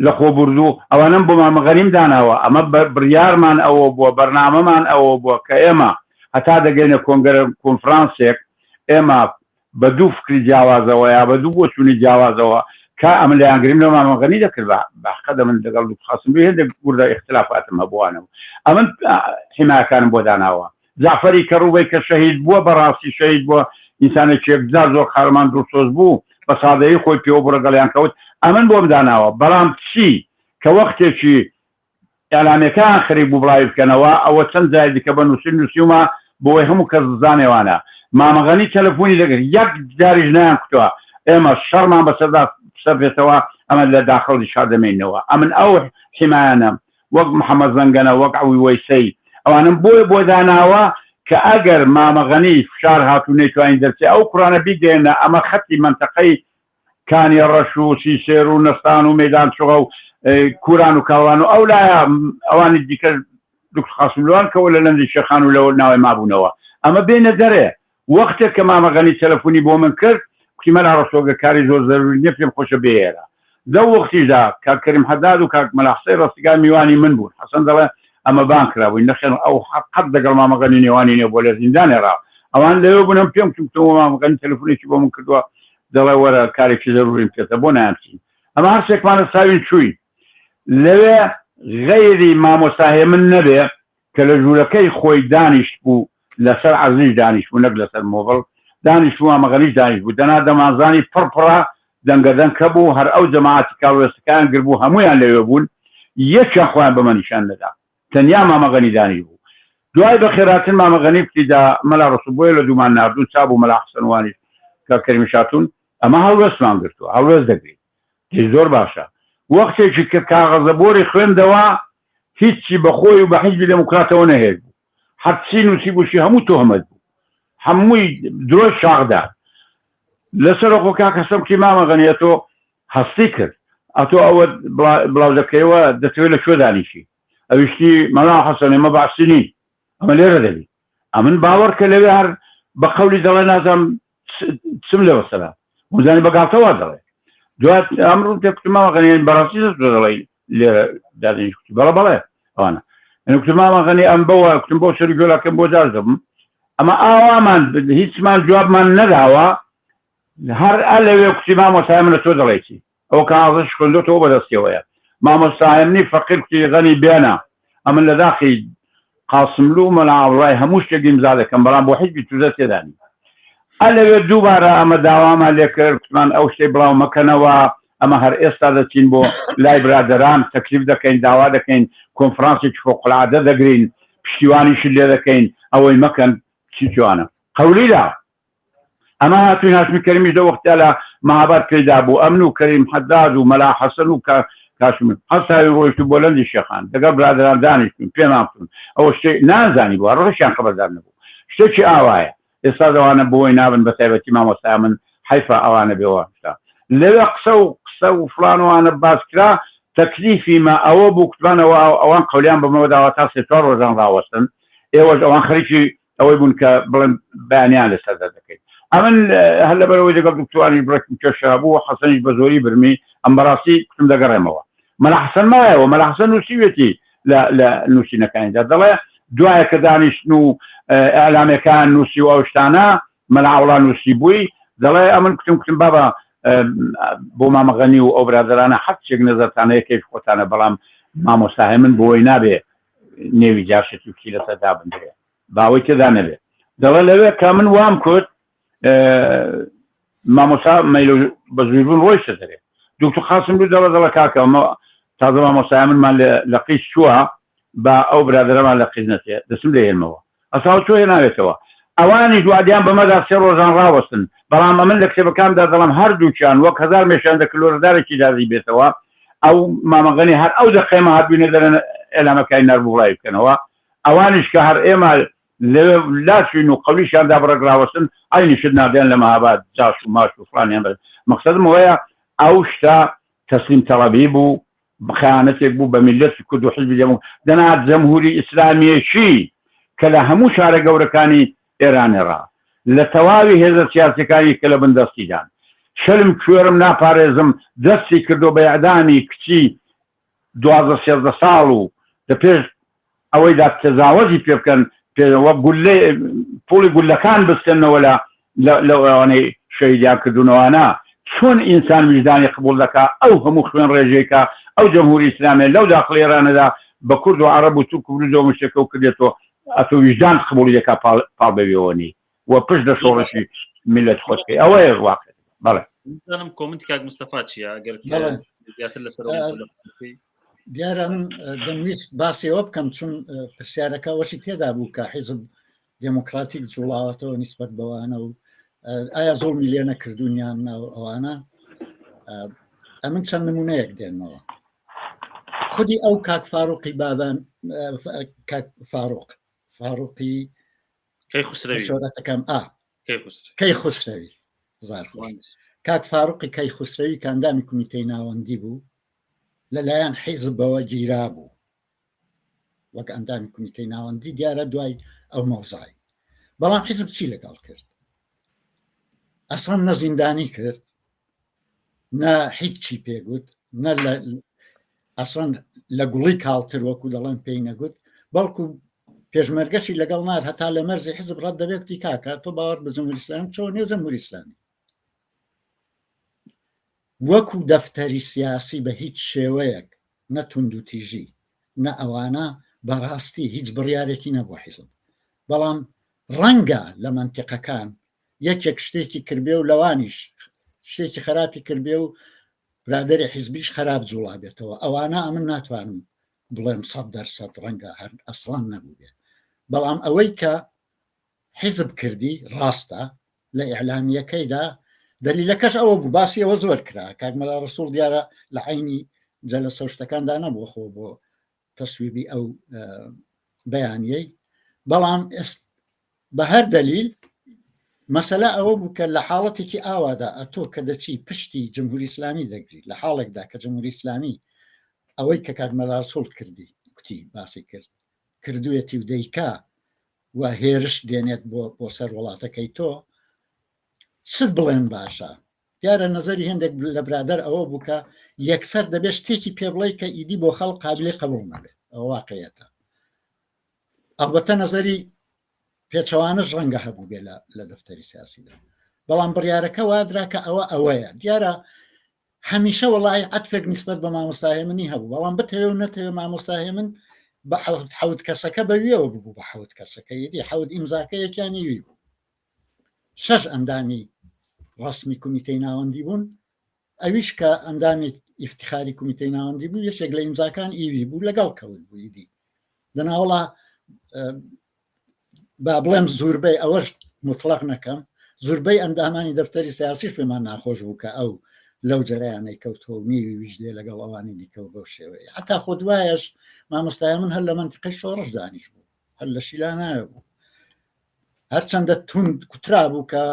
لەخۆبوردوو ئەوانەم بۆ مامە غەنیم داناوە، ئەمە بڕیارمان ئەوە بووە، بەرنامەمان ئەوە بووە کە ئێمە هەتا دەگەینە کۆنگرە کۆنفرانسێک ئێمە بە دوو فکری جیاوازەوە یا بە دوو بۆچوونی جیاوازەوە کە ئەمن لایەنگریم لە مامە غەنی دەکرد بە حەقە دەمن لەگەڵ دوکتور قاسملوو هێندێک وردە ئیختلافاتم هەبووانە و ئەمن حیمایەکانم بۆ داناوە. جەعفەری کەڕووبەی کە شەهید بووە بەڕاستی شەهید بووە ئینسانێکی یەکجار زۆر قارەمان دڵسۆز بوو بە سادەیی خۆی پێوە بوو ڕەگەڵیان کەوت ئەمن بۆم داناوە بەڵام چی کە وەختێکی ئیعلامیەکان خەریک بوو بڵاوی بکەنەوە ئەوە چەند جاری دیکە بە نووسین نووسیومە بۆی هەموو کەس بزانێوانە مامە غەنی تەلەفۆنی دەکرد یەک جاریش نەیان کوتوە ئێمە شەڕمان بەسەردا سەپێتەوە ئەمە لە داخڵی شار دەمێنەوە ئەمن ئەو حیمایانەم وەک محەمەد زەنگەنە، وەک عەوی وەیسەی، ئەوانەم بۆیە بۆ داناوە کە ئەگەر مامە غەنی فشار هات و نەیتوانی دەرچێ ئەو کوڕانە بیگەیەنە ئەمە خەتی مەنتەقەی کانی ڕەش و سیسێر و نەستان و مەیدانچوغە و کوران و کاوان و ئەو لایە ئەوانی دیکەش دکتور قاسملوان کەوە لە لەندی شێخان و لەوە ناوەی مابوونەوە ئەمە بێنە دەرێ وەختێک کە مامە غەنی تەلەفونی بۆ من کرد کوتی مەلا ڕەسۆ گەر کاری زۆر زەروری نیە پێم خۆشە بێیەرە. لەو وەختیشدا کاک کەریم حەداد و کاک مەلا حسەی ڕەستگار میوانی من بوون. حەسەن دەڵێ ئەمە بانگ کرابووین. نەخێر ئەو قەت دەگەڵ مامە غەنی نێوانی نییە بۆ لە زیندانێ ڕا. ئەوان لەوێ بوون ئەم پێم کوتم کوتم مامە غەنی تەلەفونێکی بۆ من کردووە دەڵێ وەرە کارێکی زەروریم پێتە بۆ نایەم بچین. ئەمە هەر سێکمان هەستاوین چووین. لەوێ غەیری مامۆستا هێمن نەبێ کە لە ژوورەکەی خۆی دانیشتبوو، لەسەر عەزلیش دانیشتبوو نەک لەسەر مۆبڵ دانیشتبوو، مامە غەنیش دانیشتبوو، دەنا دەمانزانی پڕ پڕە دەنگە دەنکە بوو، هەر ئەو جەماعەتی کاڵوێستەکەیان گربوو هەموویان لەوێ بوون، یەکیان خۆیان بەمە نیشان نەدا، تەنیا مامە غەنی دانیشبوو. دوای بەخێرهاتن مامە غەنی کوتی دا مەلا ڕەسوڵ بۆیە لە دوومان ناردوون، چابوو مەلا حەسەن وانیش کاک کەریمیش هاتوون، ئەمە هەڵوێستمان گرتووە، هەڵوێست دەگرین. دەی زۆر باشە. وەختێکی کە کاغەزەبۆری خوێندەوە هیچی بە خۆی و بە حیزبی دێموکراتەوە نەهێشت بوو. هەرچی نووسیبووشی هەموو تۆهمەت بوو. هەمووی درۆی شاخدار. لەسەرەخۆ کاک حەسەن کوتی مامە غەنی ئەتۆ هەستی کرد. ئەتۆ ئەوە بڵاو دەکەیەوە دەتەوێ لە کوێ دانیشی؟ ئەویش کوتی مەلا حەسەن ئێمە بەعسی نین. ئەمە لێرە دەبی. ئەمن باوەڕ کە لەوێ هەر بە قەولی دەڵێ نازانم چم لێوە سەرا وزانی بە گاڵتەوە دەڵێ دوات ئەمڕۆ پێ کوتم مامە غەنی بەڕاستی دەست دەڵێ لێرە دادنیش کوتی بەڵێ بەڵێ ئەوانە من کوتم مامە غەنی ئەم بەوە کوتم بۆ سەر گۆلاکەم بۆ جاش دەبم ئەمە ئاوامان هیچمان جوابمان نەداوە هەر ئەلەوێ کوتی مامۆستای من لە تۆ دەڵێ چی ئەو کاغەزەش خوێندۆتەوە بەدەستیەوەیە. مامۆستا هێمنی فەقیر کوتی غەنی بێنە ئەمن لە داخی قاسملوو و مەلا عەبدوڵای هەموو شتێک ئیمزا دەکەم بەڵام بۆ حیزبی توزە تێدا نیم. ئەلەوێ دووبارە ئەمە داوامان لێ کرد کوتمان ئەو شتەی بڵاو مەکەنەوە ئەمە هەر ئێستا دەچین بۆ لای برادەران تەکلیف دەکەین داوا دەکەین کۆنفرانسێکی فەوقالعادە دەگرین پشتیوانیشت لێ دەکەین ئەوەی مەکەن چی جوانە قەولی دا. ئەمە هاتوین هاشمی کەریمیش لەو وەختە لە مەهاباد پەیدا بوو ئەمن و کەریم حەداد و مەلا حەسەن و کاشم هەستاوین ڕۆیشتوو بۆ لەندی شێخان لەگەڵ برادەران دانیشتوین پێمان کوتون ئەوە شتێ نازانی بوو ڕۆشیان خەبەردار نەبوو شتێکی ئاوایە ئێستا ئەوانە بۆی نابن بە تایبەتی مامۆستای من حەیفە ئەوانە بێوە شتا لەوێ قسە و قسە و فلان وانە باس کرا تەکلیفی مە ئەوە بوو کوتمانەوە ئەوان قەولیان بەمەوە داوە تا سێ چوار ڕۆژان ڕاوەستن ئێوەش ئەوان خەریکی ئەوەی بوون کە بڵێن بەیانیان لەسەر دەردەکەین ئەمن هەر لەبەرەوەی لەگەڵ دکتۆرانیش بڕێکم کێشە هەبوو و حەسەنیش بە زۆری برمی ئەم بەڕاستی کوتم دەگەڕێمەوە مەلا حەسەن مایەوە مەلا حەسەن نووسیوێتی لە لە نووسینەکانیدا دەڵێ دوایە کە دانیشتن و ئیعلامەکان نووسی و ئەو شتانە مەلا عەوڵا نووسی بووی دەڵێ ئەمن کوتم کوتم بابا بۆ مامە غەنی و ئەو برادەرانە هەرچێک نەزەرتانە یە کەیف خۆتانە بەڵام مامۆستا هێمن بۆی نابێ نێوی جاشێکی وشتی لەسەر دابندرێ باوەی تێدا نەبێ دەڵێ لەوێ کە من وام کرد مامۆسا مەیل بە زویبوون ڕۆیشتە دەرێ دکتۆر قاسم دوو دەڵێ دەڵێ کاکە ئەمە تازە مامۆستای منمان لە قیس چووە با ئەو برادەرەمان لە قیس نەچێ دەچم دەهێنمەوە ئەساو تۆ هێناوێتەوە ئەوانیش وادیان بەمەدا سێ ڕۆژان ڕاوەستن بەڵام ئەمن لە کتێبەکاندا دەڵێم هەردووکیان وەک هەزار مێشیان دەکرد لۆرەدارێکی دازی بێتەوە ئەو مامەغەنی هەر ئەو دەقەیە هاتبووینە دەرێن ئێلامەکانی ناربوو بڵاوی بکەنەوە ئەوانیش کە هەر ئێمە لەوێ لاچوین و قەولیشیان دا بڕێک ڕاوەستن عەینی شت ناردیان لە مەهاباد جاش و ماش و فڵانیان بە مەقسەدم ئەوەیە ئەو شتە تەسلیم تەڵەبی بوو خەیانەتێک بوو بە میللەتی کورد و حیزبی دێمو دەنا جەمهوری ئیسلامیەکی کە لە هەموو شارە گەورەکانی ئێرانێ ڕا لە تەواوی هێزە سیاسیەکانی کە لە بن دەستیدان شەلم کوێرم ناپارێزم دەستی کردۆ بە ئیعدامی کچی 12 13 ساڵ و لە پێش ئەوەی دا تەجاوەزی پێ بکەن پێ وەک گوللەی پوڵی گوللەکان بستێننەوە لە لە ئەوانەی شەهیدیان کردوونەوانە چۆن ئینسان ویژدانی قبوڵ دەکا ئەو هەموو خوێن ڕێژەی کە ئەو جەمهوری ئیسلامیە لەو داخڵ ئێرانەدا بە کورد و عەڕەب و تورک و بلوج و مشتێکە و کردێتۆ ئەتۆ ویژدانت قبوڵی دەکا پاڵ پاڵ بەوێوە نی و پشت لە شۆڕشی میللەت خۆت بکەی ئەوەیە واقع بەڵێ. نازانم comment ی کاک مستەفا چییە ئەگەر بەڵێ زیاتر لەسەر ئەو مەسەلە قسە بکەی. دیارە من دەمویست باسی ئەوە بکەم چون پرسیارەکە ئەوەشی تێدا بوو کە حیزب دێموکراتیک جوڵاوەتەوە نیسبەت بەوانە و ئایا زوڵمی لێ نەکردوون یان ئەوانە ئەمن چەند نمونەیەک دێنمەوە خودی ئەو کاک فاروقی بابان کاک فاروق فاروقی کەی خسرەوی شۆرەتەکەم ئا کەی خسرەوی زار خۆش کاک فاروقی کەی خسرەوی کە ئەندامی کومیتەی ناوەندی بوو لەلایەن حیزبەوە گیرا بوو وەک ئەندامی کومیتەی ناوەندی دیارە دوای ئەو مەوزای بەڵام حیزب چی لەگەڵ کرد ئەسڵەن نە زیندانی کرد. نە هیچی پێگوت نە لە ئەسڵەن لە گوڵی کاڵتر وەکو دەڵێن پێی نەگوت بەڵکو پێشمەرگەشی لەگەڵ نار هەتا لە مەرزی حزب ڕەت دەبێت کوتی کاکە تۆ باوەڕ بە جمهوری ئیسلامی چۆن نێو جمهوری ئیسلامی وەکو دەفتەری سیاسی بە هیچ شێوەیەک نە توندوتیژی نە ئەوانە بەڕاستی هیچ بڕیارێکی نەبوو حیزب بەڵام ڕەنگە لە مەنتیقەکان یەکێک شتێکی کردبێ و لەوانیش شتێکی خراپی کردبێ و برادری حیزبیش خراپ جوڵابێتەوە ئەوانە ئەمن ناتوانم بڵێم سەد دەرسەد ڕەنگە هەر ئەسڵان نەبوو بێ بەڵام ئەوەی کە حیزب کردی ڕاستە لە ئیعلامیەکەیدا دەلیلەکەش ئەوە بوو باسی ئەوە زۆر کرا کاک مەلا ڕسوڵ دیارە لە عینی جەلەسە و شتەکاندا نەبووە خۆ بۆ تەسویبی ئەو بەیانیەی بەڵام ئێست بە هەر دەلیل مەسەلە ئەوە بوو کە لە حاڵەتێکی ئاوادا ئەتۆ کە دەچی پشتی جمهوری ئیسلامی دەگری لە حاڵێکدا کە جمهوری ئیسلامی ئەوەی کە کاک مەلا ڕسوڵ کردی کوتی باسی کرد کردوێتی و دەیکا و هێرش دێنێت بۆ بۆ سەر وڵاتەکەی تۆ چت بڵێن باشە دیارە نەزەری هێندێک لە برادەر ئەوە بوو کە یەکسەر دەبێت شتێکی پێ بڵێ کە ئیدی بۆ خەڵک قابلی قبوڵ نەبێت ئەوە واقعیەتە ئەڵبەتە نەزەری پێچەوانەش ڕەنگە هەبوو بێ لە دەفتەری سیاسیدا بەڵام بڕیارەکە وادرا کە ئەوە ئەوەیە دیارە هەمیشە وەڵی عەتفێک نیسبەت بە مامۆستا هێمنی هەبوو بەڵام بتەوێ و نەتەوێ مامۆستا هێمن بە حەوت کەسەکە بەویەوە ببوو بە حەوت کەسەکە یدی حەوت ئیمزاکە یەکیانی وی بوو شەش ئەندامی ڕسمی کومیتەی ناوەندی بوون ئەویش کە ئەندامی ئیفتخاری کومیتەی ناوەندی بوو یەکێک لە ئیمزاکان ئیوی بوو لەگەڵ کەوت بوو ئیدی دەناوەڵا با بڵێم زوربەی ئەوەش مطلق نەکەم زوربەی ئەندامانی دەفتەری سیاسیش پێمان ناخۆش بوو کە ئەو لەو جەرەیانەی کەوتووە و نێوی ویش دێ لەگەڵ ئەوانی دیکە و بەو شێوەیە حتا خۆ دوایەش مامۆستای من هەر لە مەنتیقەی شۆڕش دانیش بوو هەر لە شیلانایە بوو هەرچەندە توند کوترا بوو کە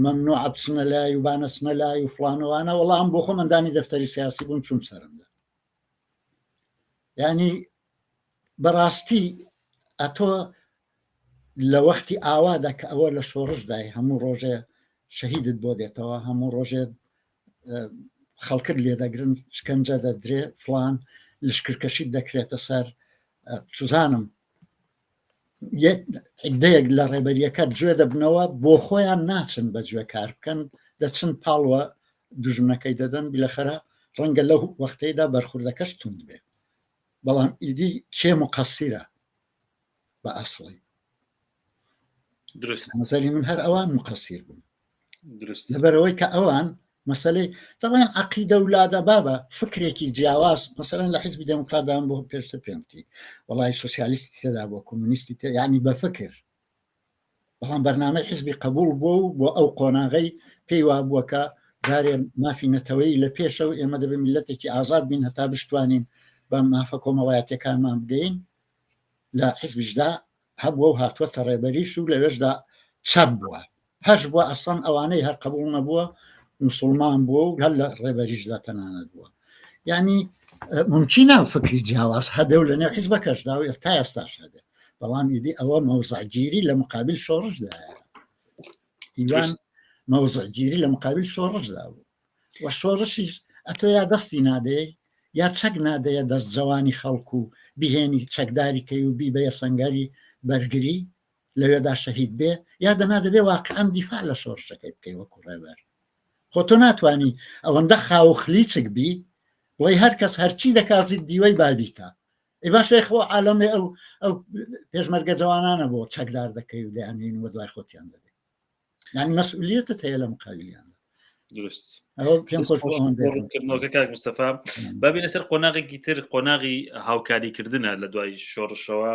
مەمنوع بچنە لای و بانەچنە لای و فڵانەوانە وەڵام بۆ خۆم ئەندامی دەفتەری سیاسی بووم چوم سەرمدا ینی بەڕاستی ئەتۆ لە وەختی ئاوادا کە ئەوە لە شۆڕشدای هەموو ڕۆژێ شەهیدت بۆ دێتەوە هەموو ڕۆژێ خەڵکت لێدەگرن شکەنجە دەدرێ فلان لشکرکەشیت دەکرێتە سەر چزانم عدەیەک لە ڕێبەریەکە گوێ دەبنەوە بۆ خۆیان ناچن بە گوێ کار بکەن دەچن پاڵوە دوژمنەکەی دەدەن بیلەخەرە ڕەنگە لەو وەختەیدا بەرخوردەکەش توند بێت بەڵام ئیدی کێ مقەسیرە بە ئەسڵی دروست نظری من هەر ئەوان مقەسیر بوون دروست لەبەرەوەی کە ئەوان مەسلەی دەڵێن عقیدە و لادە بابە فکرێکی جیاواز مەسەلەن لە حیزبی دێموکراتدان بۆ پێشتر پێم وتی وەڵی سوسیالیستی تێدا بووە کۆمۆنیستی تێ یعنی بە فکر بەڵام بەرنامەی حیزبی قبول بووە و بۆ ئەو قۆناغەی پێی وابووە کە جارێ مافی نەتەوەی لە پێشە و ئێمە دەبێت میلەتێکی ئازاد بین هەتا بشتوانین بە مافە کۆمەڵایەتیەکانمان بگەین لە حیزبیشدا هەبووە و هاتووەتە ڕێبەریش و لەوێشدا چەپ بووە هەش بووە ئەسڵەن ئەوانەی هەر قبول نەبووە مسلمان بووە و هەر لە ڕێبەریشدا تەنانەت بووە یعنی ممکنە فکری جیاواز هەبێ و لە نێو حیزبەکەشدا و تا ئێستاش هەبێ بەڵام ئیدی ئەوە مەوزعگیری لە مقابل شۆڕشدایە ئیوان مەوزعگیری لە مقابل شۆڕشدا بوو و شۆڕشیش ئەتۆ یا دەستی نادەی یا چەک نادەیە دەست جەوانی خەڵک و بهێنی چەکداری کەی و بیبەیە سەنگەری بەرگری لەوێدا شەهید بێ یا دەنا دەبێ واقعا دیفاع لە شۆڕشەکەی بکەی وەکو ڕێبەر خۆ تۆ ناتوانی ئەوەندە خاو و خلیچک بی بڵێ هەر کەس هەرچی دەکا زید دیوەی بابیکە ئەی باشە خۆ عالەمێ ئەو ئەو پێشمەرگە جوانانە بۆ چەکدار دەکەی و دەیانین و دوای خۆتیان دەدەی یعنی مەسئولیتت هەیە لە مقابلیان دروست ئەوە پێم خۆش بوو ئەوەندە ڕوونکردنەوەکە کاک مستەفا بابینە سەر قۆناغێکی تر قۆناغی هاوکاریکردنە لە دوای شۆڕشەوە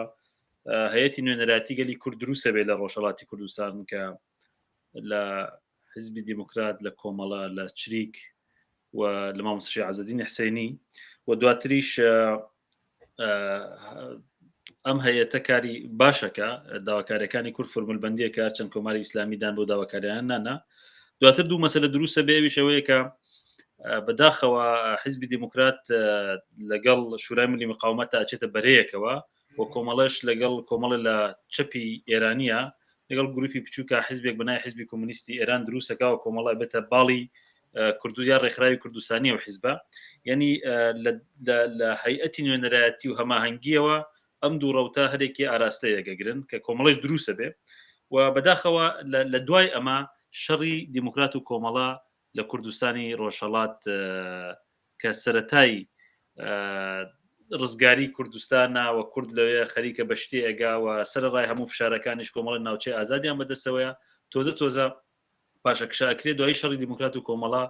هەیەتی نوێنەراتی گەلی کورد دروستە بێ لە ڕۆژهەڵاتی کوردستان کە لە حزبی دیموکرات لە کۆمەڵە لە چریک و لە مامۆستا عزەدین حسێنی و دواتریش ئەم هەیەتە کاری باشەکە داواکاریەکانی کورد فرمول بندیەکە چەند کۆماری ئیسلامی دان بۆ داواکاریان نانا دواتر دوو مەسەلە دروستە بێ ئەویش ئەوەیە کە بەداخەوە حزبی دیموکرات لەگەڵ شورای ملی مقاومەتە ئەچێتە بەرەیەکەوە و کۆمەڵەش لەگەڵ کۆمەڵە لە چەپی ئێرانیە لەگەڵ گروپی بچووکە حزبێک بەنای حزبی کۆمۆنیستی ئێران دروستەکە و کۆمەڵە بێتە باڵی. کوردو یا ڕێکخراوی کوردستانی و حیزبە یعنی لە هەیئەتی نوێنەرایەتی و هەماهەنگیەوە ئەم دوو ڕەوتە هەرێکی ئاراستەیەگەگرن کە کۆمەڵش دروسە بێ و بەداخەوە لە دوای ئەمە شەڕی دیموکرات و کۆمەڵە لە کوردستانی ڕۆژهەڵات کە سەتای ڕزگاری کوردستانە و کورد لەوێ خەریکە بە شتێ ئەگا و سەرەڕای هەموو فشارەکانیش کۆمەڵە ناوچەی ئازادیان بەدەستەوەیە تۆزە تۆزە پاشەکشە ئەکرێ دوایی شەڕی دیموکرات و کۆمەڵە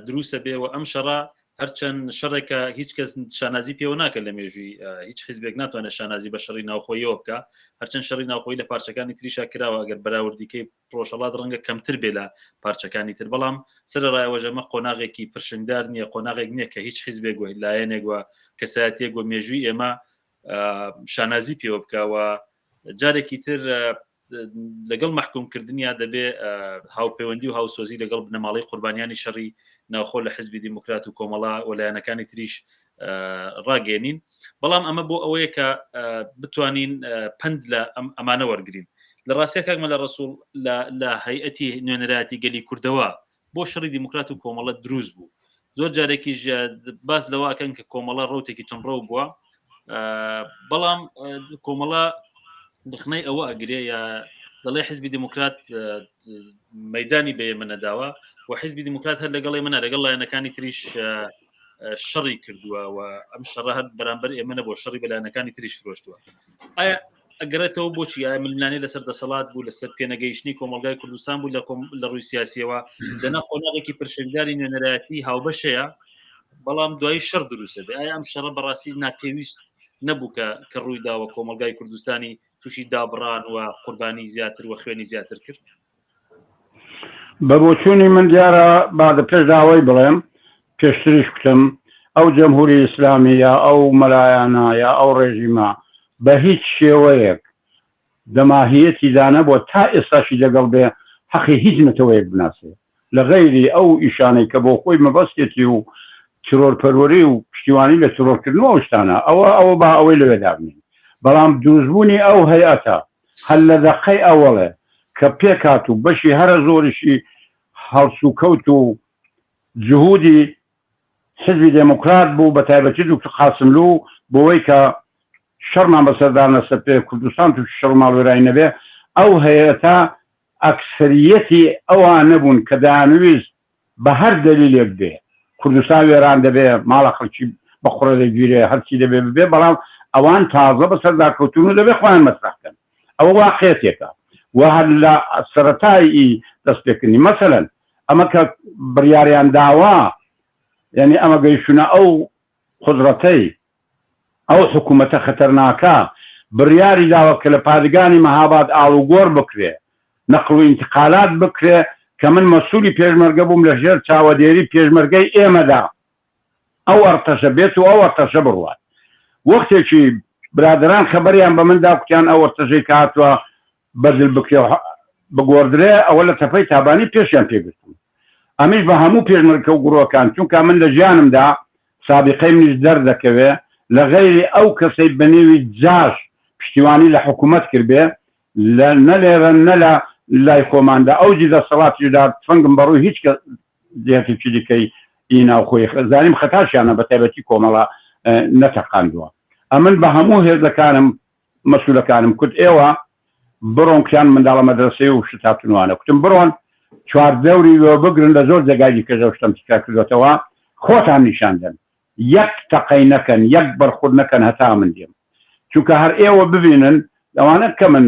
دروستە بێ و ئەم شەڕە هەرچەند شەڕێکە هیچ کەس شانازی پێوە ناکە لە مێژووی هیچ حیزبێک ناتوانێت شانازی بە شەڕی ناوخۆیەوە بکە هەرچەند شەڕی ناوخۆی لە پارچەکانی تریشا کراوە ئەگەر بەراوردیکەی ڕۆژهەڵات ڕەنگە کەمتر بێ لە پارچەکانی تر بەڵام سەرەڕای ئەمە قۆناغێکی پرشنگدار نییە قۆناغێک نییە کە هیچ حیزبێک و لایەنێک و کەسایەتێک و مێژووی ئێمە شانازی پێوە بکەوە جارێکی تر لەگەڵ مەحکومکردنیا دەبێ هاوپەیوەندی و هاوسۆزی لەگەڵ بنەماڵەی قوربانیانی شەڕی ناوخۆ لە حزبی دیموکرات و کۆمەڵە و لایەنەکانی تریش ڕاگەێنین بەڵام ئەمە بۆ ئەوەیە کە بتوانین پند لە ئەمانە وەرگین لە ڕاستە کاک مەلا ڕسوڵ لە هەیئەتی نوێنەرایەتی گەلی کوردەوە بۆ شەڕی دیموکرات و کۆمەڵە دروست بوو زۆر جارێکیش باس لەوەکەن کە کۆمەڵە ڕوتێکی تونڕەو بووە بەڵام کۆمەڵە بخنەی ئەوە ئەگرێ یا دەڵێ حزبی دیموکرات مەدانی بە ئێمە نەداوە و حزبی دیموکرات هەر لەگەڵ ئێمە لەگەڵ لایەنەکانی تریش شەڕی کردووە و ئەم شەڕە هەر بەرامبەر ئێمە نەبوو شەڕی بەلایەنەکانی تریش فرۆشتووە ئایا ئەگەڕێتەوە بۆچی ئایا ململانێ لەسەر دەسەڵات بوو لەسەر پێنەگەیشتنی کۆمەڵگای کوردستان بوو لە ڕووی سیاسیەوە دەنا قۆناغێکی پرشنگداری نوێنەرایەتی هاوبەشەیە بەڵام دوایی شەڕ دروستە بێ ئایا ئەم شەڕە بەڕاستی ناپێویست نەبوو کە کە ڕووی داوە کۆمەڵگای کوردستانی تووشی دابڕان و قوربانی زیاتر و خوێنی زیاتر کرد؟ بە بۆچوونی من دیارە با دە پێش داوای بڵێم پێشتریش کوتم ئەو جەمهوری ئیسلامی یا ئەو مەلایانە یا ئەو ڕێژیمە بە هیچ شێوەیەک دە ماهیەتی دا نەبووە تا ئێستاشی دەگەڵ بێ حەقی هیچ نەتەوەیەک بناسێ لە غەیری ئەو ئیشانەی کە بۆ خۆی مەبەستێتی و ترۆرپەروەری و پشتیوانی لە ترۆرکردن و ئەو شتانە ئەوە ئەوە با ئەوەی لەوێ دابنێین بەڵام دروستبوونی ئەو هەیئەتە هەر لە دەقەی ئەوەڵێ کە پێکهات و بەشی هەرە زۆریشی هەڵسوکەوت و جهودی حیزبی دێموکرات بوو بە تایبەتی دوکتور قاسملوو بۆوەی کە شەڕمان بەسەردا نەسەپێ کوردستان تووشی شەڕ و ماڵوێرانی نەبێ ئەو هەیئەتە ئەکسەرییەتی ئەوانە بوون کە دەیانویست بە هەر دەلیلێک بێ کوردستان وێران دەبێ، ماڵە خەڵکی بە قوڕە دەگیرێ، هەرچی دەبێ ببێ، بەڵام ئەوان تازە بەسەردا کەوتوون و دەبێ خۆیان مەترەح کەن. ئەوە واقعیەتێکە و هەر لە سەرەتای ئی دەستپێکردنی مەسەلەن ئەمە کە بڕیاریان داوە یانی ئەمە گەیشتوونە ئەو قودڕەتەی ئەو حکوومەتە خەتەرناکە بڕیاری داوە کە لە پادگانی مەهاباد ئاڵوگۆڕ بکرێ، نەقڵ و ئینتقالات بکرێ کە من مەسوولی پێشمەرگە بووم لە ژێر چاوەدێری پێشمەرگەی ئێمەدا ئەو ئەڕتەشە بێت و ئەو ئەڕتەشە بڕوات. وەختێکی برادەران خەبەریان بە من دا کوتیان ئەو ئەڕتەشەی کە هاتووە بەدل بکرێ و بگۆڕدرێ ئەوە لە تەپەی تابانی پێشیان پێ گرتوون ئەمیش بە هەموو پێشمەرگە و گڕۆکان چونکە من لە ژیانمدا سابیقەی منیش دەردەکەوێ لە غەیری ئەو کەسەی بە نێوی جاش پشتیوانی لە حکوومەت کردبێ لە نە لێرە نە لە لای خۆماندا ئەوجی دەسەڵاتیشدا تفەنگم بە ڕووی هیچ کەس جهتێکی دیکەی ئی ناوخۆی زانیم خەتاشیانە بە تایبەتی کۆمەڵە نەتەقاندووە ئەمن بە هەموو هێزەکانم مەسولەکانم کوت ئێوە بڕۆن کوتیان منداڵە مەدرەسەی و شت هاتونوانە کوتم بڕۆن چواردەوری وێ بگرن لە زۆر جێگای دیکەش ئەو شتەم تکرار کردۆتەوە خۆتان نیشان دەن یەک تەقەی نەکەن یەک بەرخورد نەکەن هەتا من دێم چونکە هەر ئێوە ببینن ئەوانە کەمن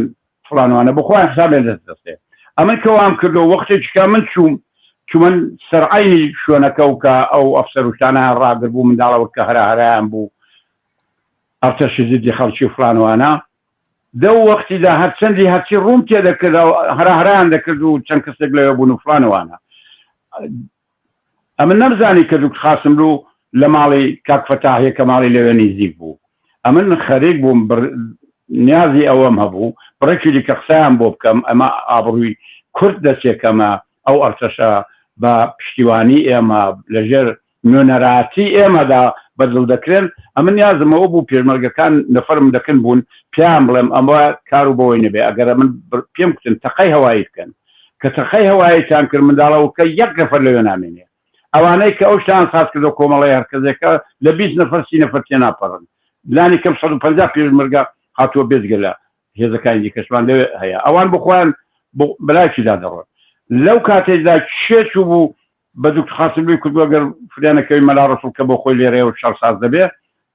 فڵانوانە بۆ خۆیان حسابیان دەست دەستێ ئەمن کە وام کردو وەختێکی کە من چووم چوومن سەرعینی شوێنەکە و کە ئەو ئەفسەر و شتانەیان ڕاگر بوو منداڵەوە کە هەرا هەرایان بوو ئەرتەشی زدی خەڵکی و فڵان وانە دەو وەختیدا هەرچەندی هەرچی ڕووم تێ دەکرد هەرا هەرایان دەکرد و چەند کەسێک لەوێ بوون و فڵان وانە ئەمن نەمزانی کە دوکتور قاسملوو لە ماڵی کاک فەتاحیە کە ماڵی لەوێ نیزیک بوو ئەمن خەریک بووم بڕ نیازی ئەوەم هەبوو بڕێکی دیکە قسەیان بۆ بکەم ئەمە ئابڕووی کورد دەچێ کەمە ئەو ئەرتەشە بە پشتیوانی ئێمە لەژێر نوێنەرایەتی ئێمەدا بەدڵ دەکرێن، ئەمن نیازم ئەوە بوو پێشمەرگەکان نەفەرم دەکن بوون پێیان بڵێم ئەمە کار و بەوەی نەبێ ئەگەر ئەمن پێم کوتن تەقەی هەوایی بکەن کە تەقەی هەواییتان کرد منداڵەوەکە یەک نەفەر لەوێ نامێنێ. ئەوانەی کە ئەو شتیان ساز کردوە کۆمەڵەی هەرکەزێکە لە 20 نەفەر 30 نەفەر تێناپەڕن لانی کەم 150 پێشمەرگە هاتووە بێجگە لە هێزەکانی دیکەشمان لەوێ هەیە ئەوان بۆ خۆیان بەلایەکیدا دەڕۆن لەو کاتێکدا کێ چوو بوو بە دکتور قاسملوی کوردوە گەر فریا نەکەوی مەلا ڕەسوڵ کە بۆ خۆی لێرەیە و شەڕ ساز دەبێ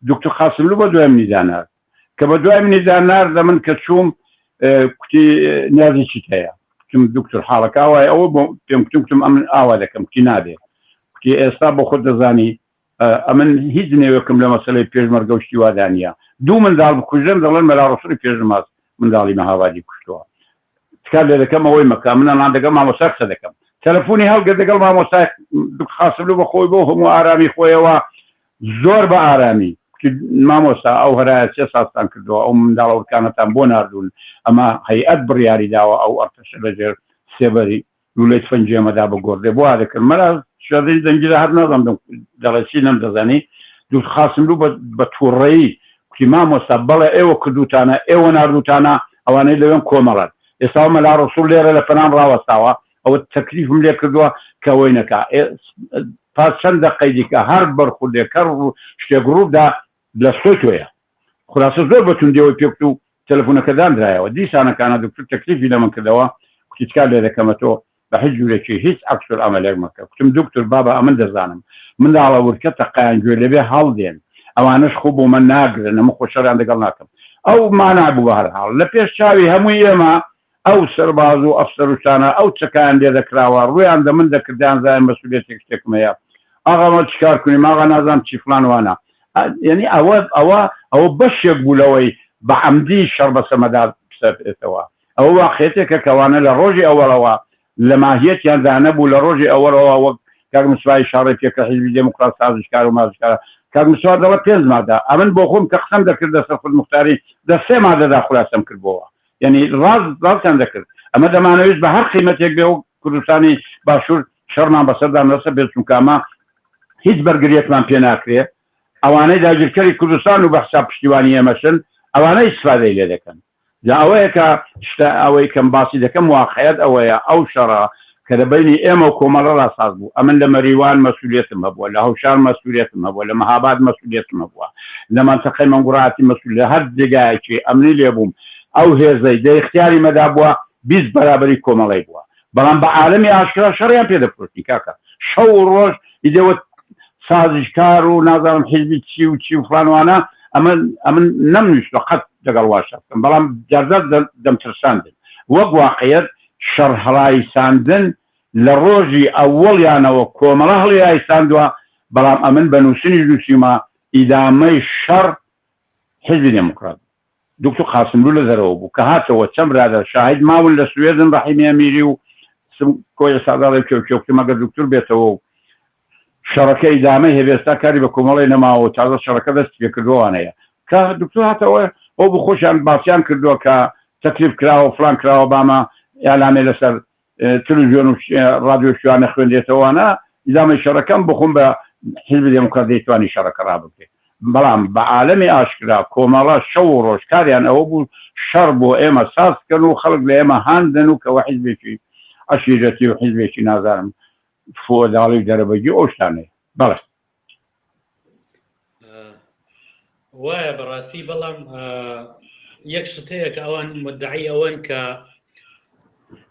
دکتور قاسملو بە دوای منی دانارد کە بە دوای منی دانارد لە من کە چووم کوتی نیازی چیت هەیە کوتم دکتور حاڵەکە ئاوایە ئەوە بۆ پێم کوتم کوتم ئەمن ئاوا دەکەم کوتی نابێ کوتی ئێستا بۆ خۆت دەزانی ئەمن هیچ نێوێکم لە مەسەلەی پێشمەرگە و شتی وادا نییە. دوو منداڵ بکوژرێن دەڵێن مەلا ڕەسوڵی پێشنماز منداڵی مەهابادی کوشتووە. تکات لێ دەکەم ئەوەی مەکە. ئەمن ئەلان دەگەڵ مامۆستا قسە دەکەم. تەلەفونی هەڵگرت دەگەڵ مامۆستای دکتۆر قاسملوو بە خۆی بەو هەموو ئارامی خۆیەوە زۆر بە ئارامی کوتی مامۆستا ئەو هەرایە چیە سازتان کردووە ئەو منداڵە ورکانەتان بۆ ناردوون ئەمە هەیئەت بڕیاری داوە ئەو ئەرتەشە لەژێر سێبەری لولەی تفەنگی ئەمەدا بگۆڕدرێ بۆ وا دەکرد مەلا شێرزی دەنگی لە هەر نازانم دەم دەڵێ چی نەمدەزانی دوو قاسملوو بە بە تووڕەیی کوتی مامۆستا بەڵێ ئێوە کردووتانە ئێوە ناردووتانە ئەوانەی لەوێن کۆمەڵەن ئێستا مەلا ڕەسوڵ لێرە لە پەنام ڕاوەستاوە ئەوە تەکلیفم لێ کردووە کە ئەوەی نەکا پاش چەند دەقەی دیکە هەر بەرخوردێک هەر شتێک ڕووبدا لە ستۆی تۆیە خولاسە زۆر بە توندیەوەی پێ کوت و تەلەفونەکە داندرایەوە دیسانەکانە دکتور تەکلیفی لە من کردەوە کوتی تکات لێ دەکەمە تۆ بە هیچ جورێکی هیچ عکس العملێک مەکە کوتم دکتور بابە ئەمن دەزانم منداڵە ورکە تەقەیان گوێ لێبێ هەڵدێن ئەوانەش خۆ بۆ من ناگرن ئەمن خۆ شەڕیان دەگەڵ ناکەم ئەو مانا بوو بە هەر حاڵ لە پێش چاوی هەمووی ئێمە ئەو سەرباز و ئەفسەر و شتانە ئەو چەکایان لێ دەکراوە ڕوویان دە من دەکرد دەیانزانیم مەسولیەتێک شتێکم هەیە ئاغا مە چیکار کنیم ئاغا نازانم چی فلان وانە یعنی ئەوە ئەوە ئەوە بەشێک بوو لەوەی بە عەمدی شەڕ بەسەمەدا بسەپێتەوە ئەوە واقعیەتێکە کەوانە لە ڕۆژی ئەوەڵەوە لە ماهیەتیاندا نەبوو لە ڕۆژی ئەوەڵەوە وەک کاک مستەفا ئیشاڕەی پێ کرد حیزبی دێموکڕات سازشکار و مازشکارە کاک مستەفا دەڵێ پێنج مادە ئەمن بۆ خۆم کە قسەم دەکرد لەسەر خودموختاری دە سێ مادەدا خولاسەم کردبۆوە یعنی ڕاست ڕاستیان دەکرد ئەمە دەمانەویست بە هەر قیمەتێک بێ و کوردستانی باشوور شەڕمان بەسەردا نەسە بێت چونکە ئەمە هیچ بەرگریەکمان پێ ناکرێ ئەوانەی داگیرکەری کوردستان و بە حساب پشتیوانی ئێمەشن ئەوانە ئیسفادەی لێ دەکەن جا ئەوەیە کە شتە ئەوەی کەم باسی دەکەم واقعیەت ئەوەیە ئەو شەڕە کە لە بەینی ئێمە و کۆمەڵە ڕا ساز بوو ئەمن لە مەریوان مەسولیەتم هەبووە لە هەوشار مەسولیەتم هەبووە لە مەهاباد مەسولیەتم هەبووە لە مەنتەقەی مەنگوڕاتی مەسول لە هەر جێگایەکی ئەمنی لێ بووم ئەو هێزەی دە ئیختیاری مەدا بووە 20 بەرابەری کۆمەڵەی بووە بەڵام بە عالەمی ئاشکرا شەڕیان پێ دەفرۆشتین کاکە شەو و ڕۆژ ئیدەوە سازشکار و نازانم حیزبی چی و چی و فلان وانە ئەمە ئەمن نەمنویستوە قەت لەگەڵ وا شەڕ بکەم بەڵام جارجار دەمترساندن وەک واقعیەت شەڕ هەڵایساندن لە ڕۆژی ئەوەڵیانەوە کۆمەڵە هەڵیایساندوە بەڵام ئەمن بە نووسنیش نووسیومە ئیدامەی شەڕ حیزبی دێموکڕات بوو. دوکتور قاسملوو لە دەرەوە بوو کە هاتەوە چەند برادەر شاهید ماون لە سوێدن ڕەحیمی ئەمیری و سمکۆ ئێساداڵی و کێ و کێ کوتم ئەگەر دوکتور بێتەوە و شەڕەکە ئیدامەی هەبێ ئێستا کاری بە کۆمەڵی نەماوە و تازە شەڕەکە دەستی پێ کردووە وانەیە کە دوکتور هاتەوە ئەو بۆ خۆشیان باسیان کردووە کە تەکلیف کراوە فلان کراوە بامە ئیعلامێ لەسەر تلویزیۆن و ڕادیۆ شوان نەخوێندرێتەوە ئیدامەی شەڕەکەم بخۆم بە حیزبی دێموکرات دەیتوانی شەڕەکە ڕابگرێ بەڵام بە عالەمی ئاشکرا کۆمەڵە شەو و ڕۆژ کاریان ئەوە بوو شەڕ بۆ ئێمە ساز بکەن و خەڵک لە ئێمە هان دەن و کەوە حیزبێکی عەشیرەتی و حیزبێکی نازانم فۆداڵی و دەرەبەگی و ئەو شتانەیە بەڵێ. وایە بەڕاستی بەڵام یەک شت هەیە کە ئەوان مدعی ئەوەن کە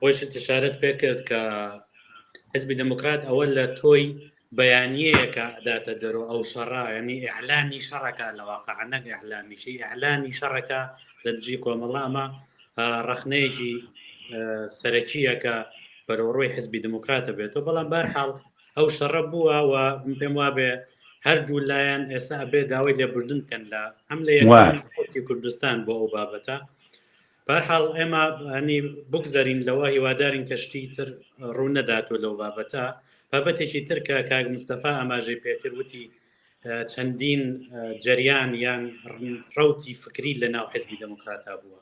خۆشت تشارەت پێ کرد کە حزبی دموکرات ئەوە لە تۆی بەیانیەیە کە ئەداتە دەرۆ ئەو شەڕە ینی ئیعلانی شەڕەکە لە واقع نەک ئیعلامیشی ئیعلانی شەڕەکە لە دژی کۆمەڵە ئەمە ڕەخنەیەکی سەرەکیە کە بەرەوڕووی حزبی دموکراتە بێتەوە بەڵام بەرحاڵ ئەو شەڕە بووە و من پێم وابێ هەردوو لایەن ئێستا ئەبێ داوای لێبوردن بکەن لە هەم لە یەکەم کوردستان بۆ ئەو بابەتە بەرحاڵ ئێمە ئەنی بگزەرین لەوە هیوادارین کە شتی تر ڕوو نەداتەوە لەو بابەتە بابەتێکی تر کە کاک مستەفا ئاماژەی پێکرد وتی چەندین جەریان یان ڕوتی فکری لە ناو حزبی دەموکراتا بووە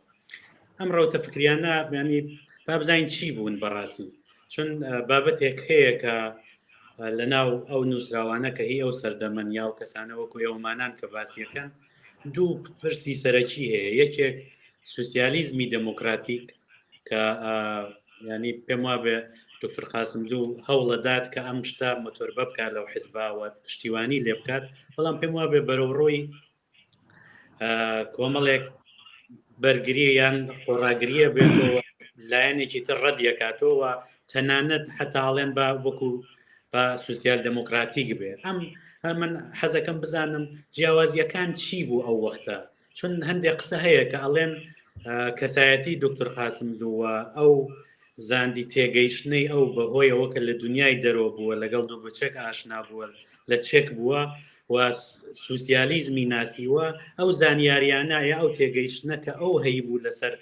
ئەم ڕەوتە فکریانە ینی با بزانین چی بوون بەڕاستی چون بابەتێک هەیە کە لە ناو ئەو نووسراوانە کە هی ئەو سەردەمەن یا و کەسانە وەکو ئێوەمانان کە باسیەکەن دوو پرسی سەرەکی هەیە یەکێک سوسیالیزمی دموکراتیک کە ینی پێم وابێ دکتۆر قاسملوو هەوڵەدات کە ئەم شتە مۆتۆربە بکات لەو حزبا و پشتیوانی لێ بکات بەڵام پێم وابێ بەرەو ڕووی کۆمەڵێک بەرگری یان خۆڕاگریە بێتەوە لایەنێکی تر ڕەدیەکاتەوە تەنانەت حتاڵێن بە وەکو بە سوسیال دموکراتیک بێ ئەم من حەزەکەم بزانم جیاوازیەکان چی بوو ئەو وەختە چون هەندێک قسە هەیە کە ئەڵێن کەسایەتی دکتۆر قاسملوو ئەو زاندی تێگەیشتنەی ئەو بەهۆی ئەوە کە لە دنیای دەرەوە بووە لەگەڵ دووبچێک ئاشنا بووە لە چێک بووە و سوسیالیزمی ناسیوە ئەو زانیاریانە یا ئەو تێگەیشتنە کە ئەو هەیبوو لەسەر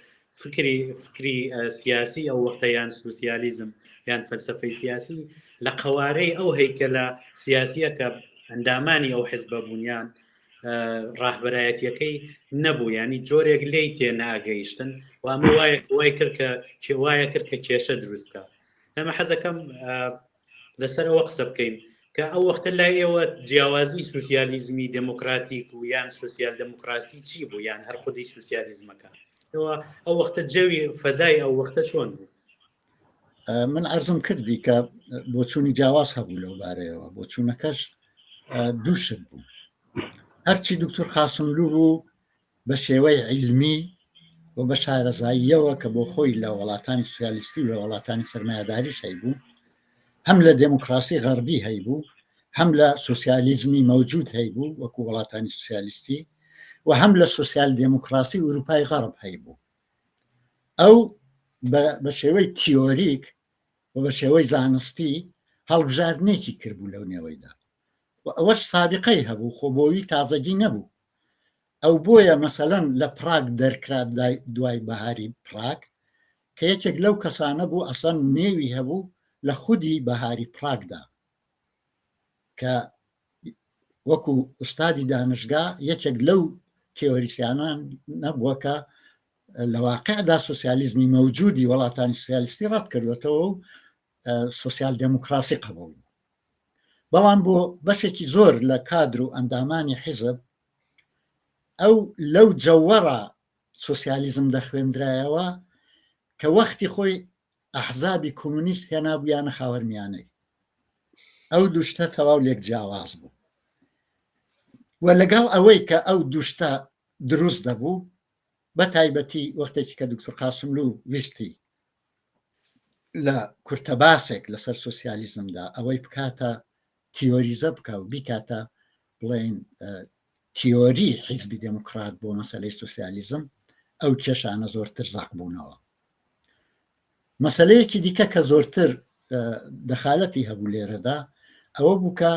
فکری فکری سیاسی ئەو وەختە یان سوسیالیزم یان فەلسفەی سیاسی لە قەوارەی ئەو هەیکەلە سیاسیە کە ئەندامانی ئەو حزبە بوونیان ڕاهبەرایەتیەکەی نەبوو ینی جۆرێک لێی تێ ناگەیشتن و ئەمە وایە وای کرد کە وایە کرد کە کێشە دروست بکە ئەمە حەزەکەم لەسەر ئەوە قسە بکەین کە ئەو وەختە لای ئێوە جیاوازی سوسیالیزمی دموکراتیک و یان سوسیال دموکراسی چی بوو یان هەر خودی سوسیالیزمەکە ئەوە ئەو وەختە جەوی فەزای ئەو وەختە چۆن بوو من عەرزم کردی کە بۆچوونی جیاواز هەبوو لەو بارەیەوە بۆچوونەکەش دوو شت بوو هەرچی دکتور قاسملوو بوو بە شێوەی عیلمی و بە شارەزاییەوە کە بۆ خۆی لە وڵاتانی سوسیالیستی و لە وڵاتانی سەرمایەداریش هەیبوو هەم لە دێموکراسی غەربی هەیبوو هەم لە سوسیالیزمی مەوجود هەیبوو وەکو وڵاتانی سوسیالیستی و هەم لە سوسیال دێموکراسی ئوروپای غەرب هەیبوو ئەو بە شێوەی تیۆریک و بە شێوەی زانستی هەڵبژاردنێکی کردبوو لەو نێوەیدا و ئەوەش سابقەی هەبوو خۆ بۆوی تازەگی نەبوو ئەو بۆیە مەسەلەن لە پراگ دەرکرا دوای بەهاری پراگ کە یەکێک لەو کەسانە بوو ئەسەن نێوی هەبوو لە خودی بەهاری پراگدا کە وەکو ئوستادی دانشگا یەکێک لەو تیۆریسیانان نەبووە کە لە واقعدا سوسیالیزمی مەوجودی وڵاتانی سوسیالیستی ڕەت کردوێتەوە و سوسیال دێموکراسی قبول بوو بەڵام بۆ بەشێکی زۆر لە کادر و ئەندامانی حیزب ئەو لەو جەوەڕە سوسیالیزم دەخوێندرایەوە کە وەختی خۆی ئەحزابی کۆمۆنیست هێنابوویانە خاوەرمیانەی. ئەو دوو شتە تەواو لێک جیاواز بوو. و لەگەڵ ئەوەی کە ئەو دوو شتە دروست دەبوو، بە تایبەتی وەختێکی کە دکتور قاسملوو ویستی لە کورتەباسێک لەسەر سۆسیالیزمدا ئەوەی بکاتە تیۆریزە بکە و بیکاتە بڵێین تیۆری حیزبی دێموکرات بۆ مەسەلەی سۆسیالیزم، ئەو کێشانە زۆرتر زەق بوونەوە. مەسەلەیەکی دیکە کە زۆرتر دەخالەتی هەبوو لێرەدا ئەوە بوو کە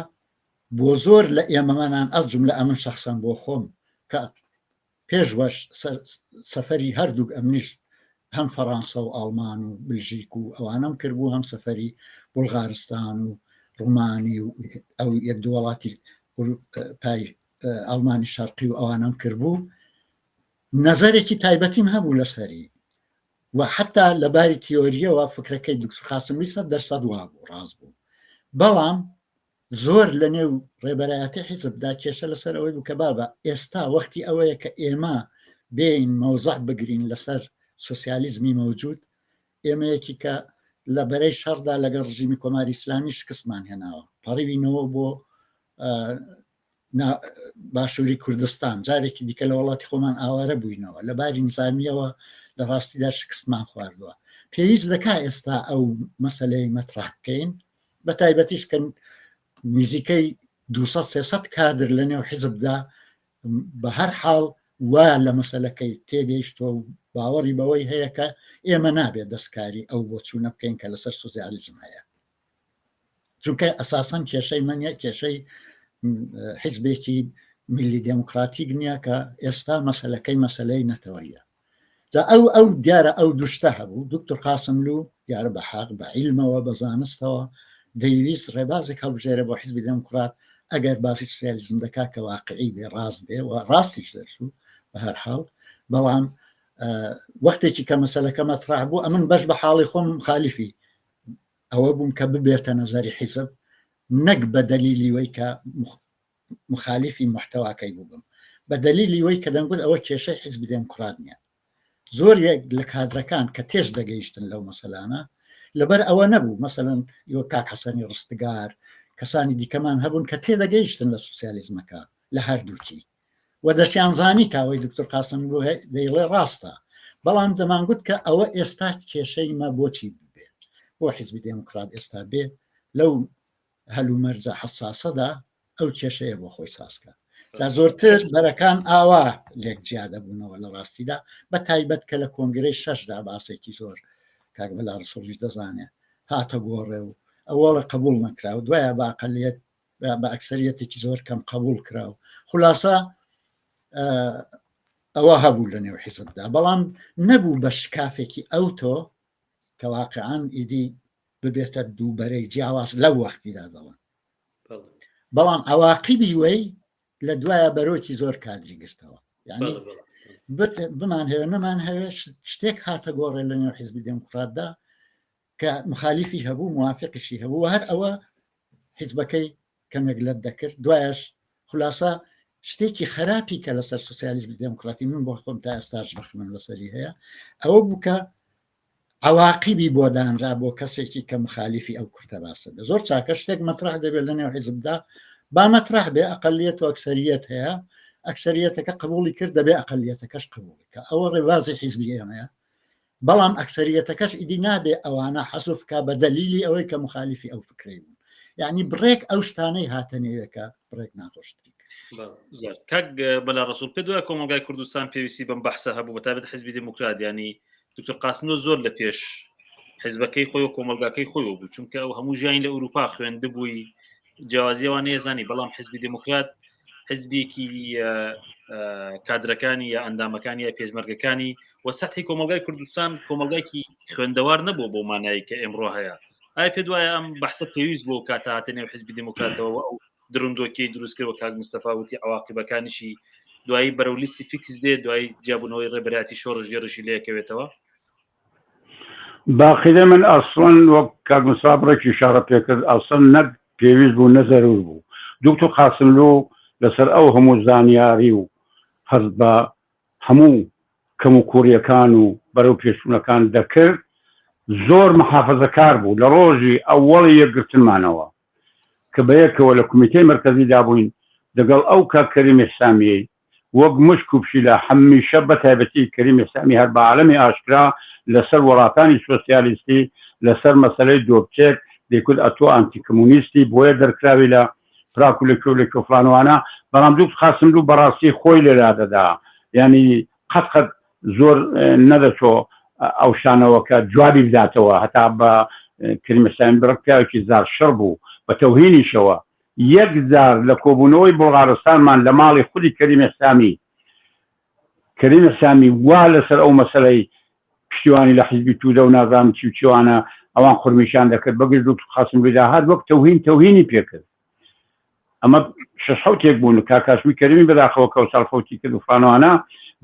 بۆ زۆر لە ئێمەمانان ئەس جملە ئەمن شخصەن بۆ خۆم کە پێش وەش سەفەری هەردووک ئەمنیش هەم فەڕانسە و ئاڵمان و بلژیک و ئەوانەم کردبوو هەم سەفەری بولغارستان و ڕومانی و ئەو یەک دوو وڵاتی پای ئەڵمانی شەرقی و ئەوانەم کردبوو نەزەرێکی تایبەتیم هەبوو لەسەری و حتا لە باری تیۆریەوە فکرەکەی دکتور قاسملوی 100% وابوو ڕاست بوو بەڵام زۆر لە نێو ڕێبەرایەتی حیزبدا کێشە لەسەر ئەوەی بوو کە بابە ئێستا وەختی ئەوەیە کە ئێمە بێین مەوزع بگرین لەسەر سوسیالیزمی مەوجود ئێمەیەکی کە لە بەرەی شەڕدا لەگەڵ ڕژیمی کۆماری ئیسلامی شکستمان هێناوە پەڕیوینەوە بۆ باشووری کوردستان جارێکی دیکە لە وڵاتی خۆمان ئاوارە بووینەوە لە باری نیزامیەوە لە ڕاستیدا شکستمان خواردووە پێویست دەکا ئێستا ئەو مەسلەی مەترح بکەین بە تایبەتیش کە نزیکەی 200 300 کادر لە نێو حیزبدا بە هەر حاڵ وا لە مەسلەکەی تێگەیشتووە و باوەڕی بەوەی هەیە کە ئێمە نابێت دەستکاری ئەو بۆچوونە بکەین کە لەسەر سوسیالیزم هەیە چونکە ئەساسەن کێشەی من نیە کێشەی حیزبێکی میلی دێموکراتیک نییە کە ئێستا مەسلەکەی مەسلەی نەتەوەیە جا ئەو ئەو دیارە ئەو دوشتە هەبوو دکتۆر قاسملوو دیارە بە حەق بە عیلمەوە بە زانستەوە دەیویست ڕێبازێک هەڵبژێرە بۆ حیزبی دێموکرات ئەگەر باسی سوسیالیزم دەکات کە واقعی بێ ڕاست بێ و ڕاستیش دەرچوو بە هەر حاڵ بەڵام وەختێکی کە مەسەلەکە مەترح بوو ئەمن بەش بە حاڵی خۆم مخالفی ئەوە بووم کە ببێتە نەزەری حیزب نەک بە دەلیلی وەی کە مخالفی محتەواکەی بووبم بە دەلیلی وەی کە دەنگوت ئەوە کێشەی حیزبی دێموکرات نییە زۆر یەک لە کادرەکان کە تێش دەگەیشتن لەو مەسەلانە. لەبەر ئەوە نەبوو مەسەلەن یۆ کاک حەسەنی ڕستگار کەسانی دیکەمان هەبوون کە تێدەگەیشتن لە سوسیالیزمەکە لە هەردووکی و دەشیانزانی کە ئەوەی دکتۆر قاسملوو دەیڵێ ڕاستە بەڵام دەمانگوت کە ئەوە ئێستا کێشەی مە بۆچی بێت بۆ حیزبی دێموکرات ئێستا بێ لەو هەلومەرجە حەساسەدا ئەو کێشەیە بۆ خۆی سازکە جا زۆرتر بەرەکان ئاوا لێک جیا دەبوونەوە لە ڕاستیدا بە تایبەت کە لە کۆنگرەی شەشدا باسێکی زۆر کاک مەلا ڕسوڵیش دەزانێ هاتە گۆڕێ و ئەوەڵە قبول نەکرا و دوایە بە ئەقلیەت بە ئەکسەریەتێکی زۆر کەم قبول کرا و خولاسە ئەوە هەبوو لە نێو حیزبدا بەڵام نەبوو بە شکافێکی ئەوتۆ کە واقعان ئیدی ببێتە دووبەرەی جیاواز لەو وەختیدا دەڵێن بەڵام عواقیبی وەی لە دوایە بەرۆکی زۆر کادری گرتەوە یعنی بمان هەوێ نەمان هەوێ شتێک هاتە گۆڕێ لە نێو حیزبی دێموکراتدا کە مخالیفی هەبوو موافقیشی هەبوو هەر ئەوە حیزبەکەی کەمێک لەت دەکرد دوایش خلاصە شتێکی خراپی کە لەسەر سوسیالیزمی دێموکراتی من بۆ خۆم تا ئێستاش ڕەخنەم لەسەری هەیە ئەوە بوو کە عەواقیبی بۆ دانرا بۆ کەسێکی کە مخالیفی ئەو کورتە باسە بێ زۆر چاکە شتێک مەترح دەبێت لە نێو حیزبدا با مەترح بێ ئەقلیەت و ئەکسەریەت هەیە ئەکسەریەتەکە قبوڵی کرد دەبێ ئەقلیەتەکەش قبوڵی کە ئەوە ڕێبازی حیزبی ئێمەیە بەڵام ئەکسەریەتەکەش ئیدی نابێ ئەوانە حەزف کا بە دەلیلی ئەوەی کە مخالیفی ئەو فکرەی بوون یعنی بڕێک ئەو شتانەی هاتە نێوێکە بڕێک ناخۆشتری کاک بەلا ڕسوول پێ دوای کۆمەلگای کوردستان پێویستی بەم بەحسە هەبوو بەتابەت حزبی دموکرات ینی دکتۆر قاسملۆ زۆر لە پێش حزبەکەی خۆی و کۆمەلگاکەی خۆی بوو چونکە ئەو هەموو ژیانی لە ئەوروپا خوێندبووی جیاوازیەوە نێزانی بەڵام حزبی دموکرات حزبێکی کادرەکانی یا ئەندامەکانی یا پێشمەرگەکانی و سەحی کۆمەلگای کوردستان کۆمەلگایکی خوێندەوار نەبوو بۆ مانایی کە ئێمڕۆ هەیە ئایا پێ دوایە ئەم بەحسە پێویست بۆ کاتە هاتە نێو حزبی دموکراتەوە ئەو درندۆکیی دروست کرد و کاک مستەفا وتی عواقیبەکانیشی دوایی بەرەو لیستی فیکس دێ دوایی جیابوونەوەی ڕێبەرایەتی شۆڕشگێڕیشی لێکەوێتەوە. باقیدە من ئەسڵەن وەک کاک مستەفا بڕێکی ئیشارە پێکرد ئەسڵەن نەک پێویست بوو نە زەرور بوو دوکتور قاسملوو لەسەر ئەو هەموو زانیاری و هەست بە هەموو کەموکوڕیەکان و بەرەو پێشچوونەکان دەکرد زۆر محافەزەکار بوو لە ڕۆژی ئەوەڵی یەکگرتنمانەوە کە بەیەکەوە لە کومیتەی مەرکەزیدا بووین دەگەڵ ئەو کاک کەریمی حسامیەی وەک مشک و پشیلە هەمیشە بە تایبەتی کەریمی حسامی هەر بە عالەمی ئاشکرا لە سەر وەڵاتانی سۆسیالیستی لە سەر مەسەلەی دۆبچێک دەیکوت ئەتۆ ئانتی کمونیستی بۆیە دەرکراوی لە پراک و لە کوێ و لە کوێ فڵان وانە بەڵام دوکتور قاسملوو بەڕاستی خۆی لێ لادەدا یانی قەت قەت زۆر نەدەچۆ ئەو شتانەوە کە جوابی بداتەوە هەتا بە کەریم حسامی بڕک پیاوێکی زار شڕ بوو بە تەوهینیشەوە یەک جار لە کۆبوونەوەی بوڵغارستانمان لە ماڵی خودی کەریم حسامی کەریم حسامی وا لەسەر ئەو مەسەلەی پشتیوانی لە حیزبی تودە و نازانم چی و چیوانە ئەوان قورمیشیان دەکرد بەگژ دوکتور قاسملوودا هات وەک تەوهین تەوهینی پێکرد ئەمە شەش حەوتێک بوون کاک هاشمی کەریمی بەداخەوە کە ئەوساڵ فەوتی کرد و فڵانوانە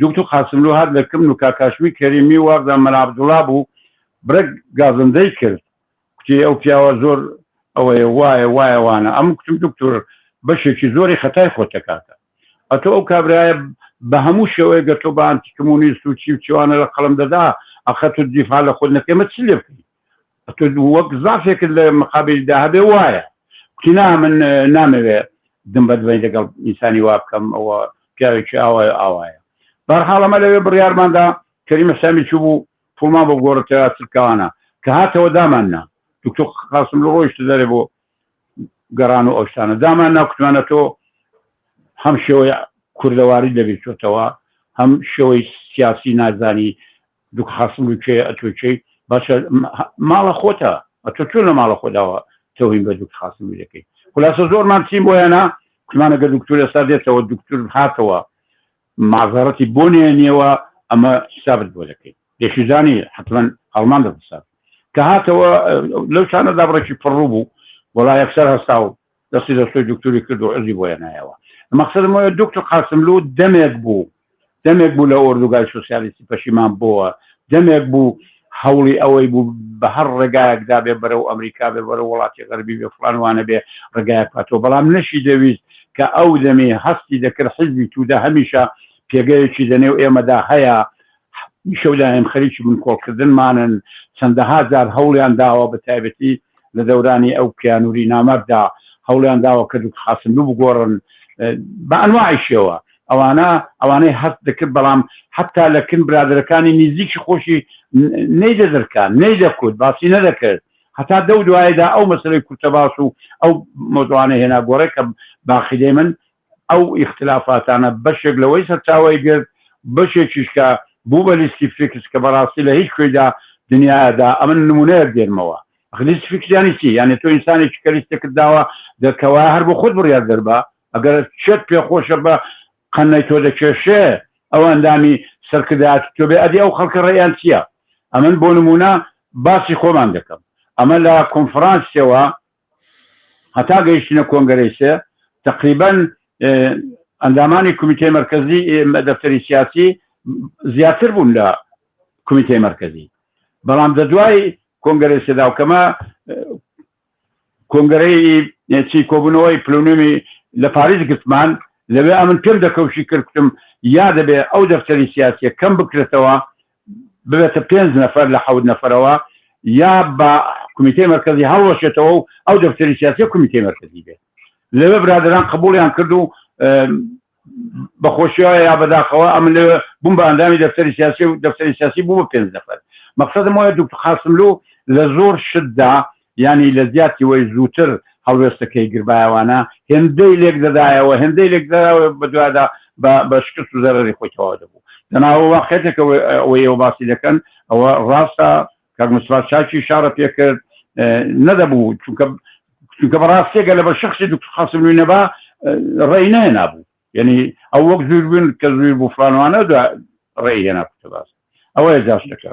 دوکتور قاسملوو هات لە کمن و کاک هاشمی کەریمی وابزانم مەلا عەبدوڵا بوو بڕێک گازندەی کرد کوتی ئەو پیاوە زۆر ئەوەیە وایە وایە وانە ئەم کوتم دکتۆر بەشێکی زۆری خەتای خۆتە کاکە ئەتۆ ئەو کابرایە بە هەموو شێوەیە گەر تۆ بە ئانتی کمونیست و چی و چیوانە لە قەڵەم دەدا ئەخە تۆ دیفاع لە خۆت نەکەی ئەمە چ لێ بکەین ئەتۆ وەک زافێکت لە مقابلیدا هەبێ وایە کوتی نا من نامەوێ دم بە دمەی لەگەڵ ئینسانی وا بکەم ئەوە پیاوێکی ئاوایە ئاوایە بەرحاڵ ئەمە لەوێ بڕیارماندا کەریم حسامی چوو بوو پوڵمان بۆ گۆڕە تێدا چرکاوانە کە هاتەوە دامان نا دکتۆر قاسم لە ڕۆیشتە دەرێ بۆ گەڕان و ئەو شتانە دامان نا کوتمانە تۆ هەم شێوەی کوردەواری لەبیر چۆتەوە هەم شێوەی سیاسی نازانی دوک قاسم لو کێ ئەتۆ کێی باشە ماڵە خۆتە ئەتۆ چۆن لە ماڵە خۆداوە تەوهین بە دوک قاسم لو دەکەی خولاسە زۆرمان چین بۆیانە کوتمانە گەر دکتۆر ئێستا دێتەوە دکتۆر هاتەوە مەعزەڕەتی بۆ نێنیەوە ئەمە حسابت بۆ دەکەین دەشیزانی حتمما هەڵمان دەپرسات کە هاتەوە لەو شانەدا بڕێکی پڕڕوو بوو وەڵا یەکسەر هەستا و دەستی دەستۆی دکتۆری کرد و عوزی بۆ هێنایەوە مەقسەدم ئەوەیە دکتۆر قاسملوو دەمێک بوو دەمێک بوو لە ئۆردوگای سۆسیالیستی پەشیمان بۆوە دەمێک بوو هەوڵی ئەوەی بوو بە هەر ڕێگایەکدا بێ بەرەو ئەمریکا بێ بەرەو وڵاتی غەربی بێ فڵان وانە بێ ڕێگایەک بکاتەوە بەڵام نەشی دەویست کە ئەو دەمی هەستی دەکرد حیزبی توودە هەمیشە پێگەیەکی دەنێو ئێمەدا هەیە شەو دایم خەریکی بنکۆڵکردنمانن. چەندەها جار هەوڵیان داوە بە تایبەتی لە دەورانی ئەو کیانوری نامەردا هەوڵیان داوە کە دوکتور قاسملوو بگۆڕن بە ئەنواعی شێوە ئەوانە ئەوانەی هەست دەکرد بەڵام حتا لە کن برادەرەکانی نیزیکی خۆشی نەیدەدرکان نەیدەکوت باسی نەدەکرد هەتا دەو دوایدا ئەو مەسەلەی کورتەباس و ئەو مەوزوعانە هێنا گۆڕێ کە باقیدەی من ئەو ئیختلافاتانە بەشێک لەوەی سەرچاوەی گرت بەشێکیش کە بوو بە لیستی فیکس کە بەڕاستی لە هیچ کوێیدا دنیادا ئەمن نمونەیەک دێنمەوە ئەخ لیستی فیکس یانی چی یانی تۆ ئینسانێکی کە لیستێکت داوە دەکەوایە هەر بۆ خۆت بڕیار دەربە ئەگەر چێت پێخۆشە بە قەنەی تۆ دەکێشێ ئەو ئەندامی سەرکردایەتی تۆ بێ ئەدی ئەو خەڵکە ڕێیان چییە ئەمن بۆ نمونە باسی خۆمان دەکەم ئەمە لە کۆنفرانسەوە هەتا گەیشتینە کۆنگرەی سێ تقریبا ئەندامانی کومیتەی مەرکەزی دەفتەری سیاسی زیاتر بوون لە کومیتەی مەرکەزی بەڵام دە دوای کۆنگرەی سێدا و کەمە کۆنگرەی چی کۆبوونەوەی پلونومی لە پاریس گرتمان لەوێ ئەمن پێم دەکەوشی کرد کوتم یا دەبێ ئەو دەفتەری سیاسیە کەم بکرێتەوە ببێتە پێنج نەفەر لە حەوت نەفەرەوە یا بە کومیتەی مەرکەزی هەڵوەشێتەوە و ئەو دەفتەری سیاسیە کومیتەی مەرکەزی بێت لەوێ برادەران قبوڵیان کرد و بەخۆشیەوە یا بەداخەوە ئەمن لەوێ بووم بە ئەندامی دەفتەری سیاسی و دەفتەری سیاسی بوو بە پێنج نەفەر مەقسەدم وایە دکتۆر قاسملوو لە زۆر شتدا یانی لە جیاتی وەی زووتر هەڵوێستەکەی گربایەوانە هێندەی لێک دەدایەوە هێندەی لێک دەدایەوە بەدوادا بە بە شکست و زەرەری خۆی تەواو دەبوو دەنا ئەوە واقعیەتێکە ئەوەی ئێوە باسی دەکەن ئەوە ڕاستە کاک مستەفا چاکی ئیشارە پێ کرد نەدەبوو چونکە چونکە بەڕاستی گەر لە بە شخصی دکتۆر قاسملوی نەبا ڕێی نەهێنابوو یعنی ئەو وەک زویر بوون کە زویر بوو فلانوانە ڕێی هێنا کوتە باس ئەوەیە جاشتەکە.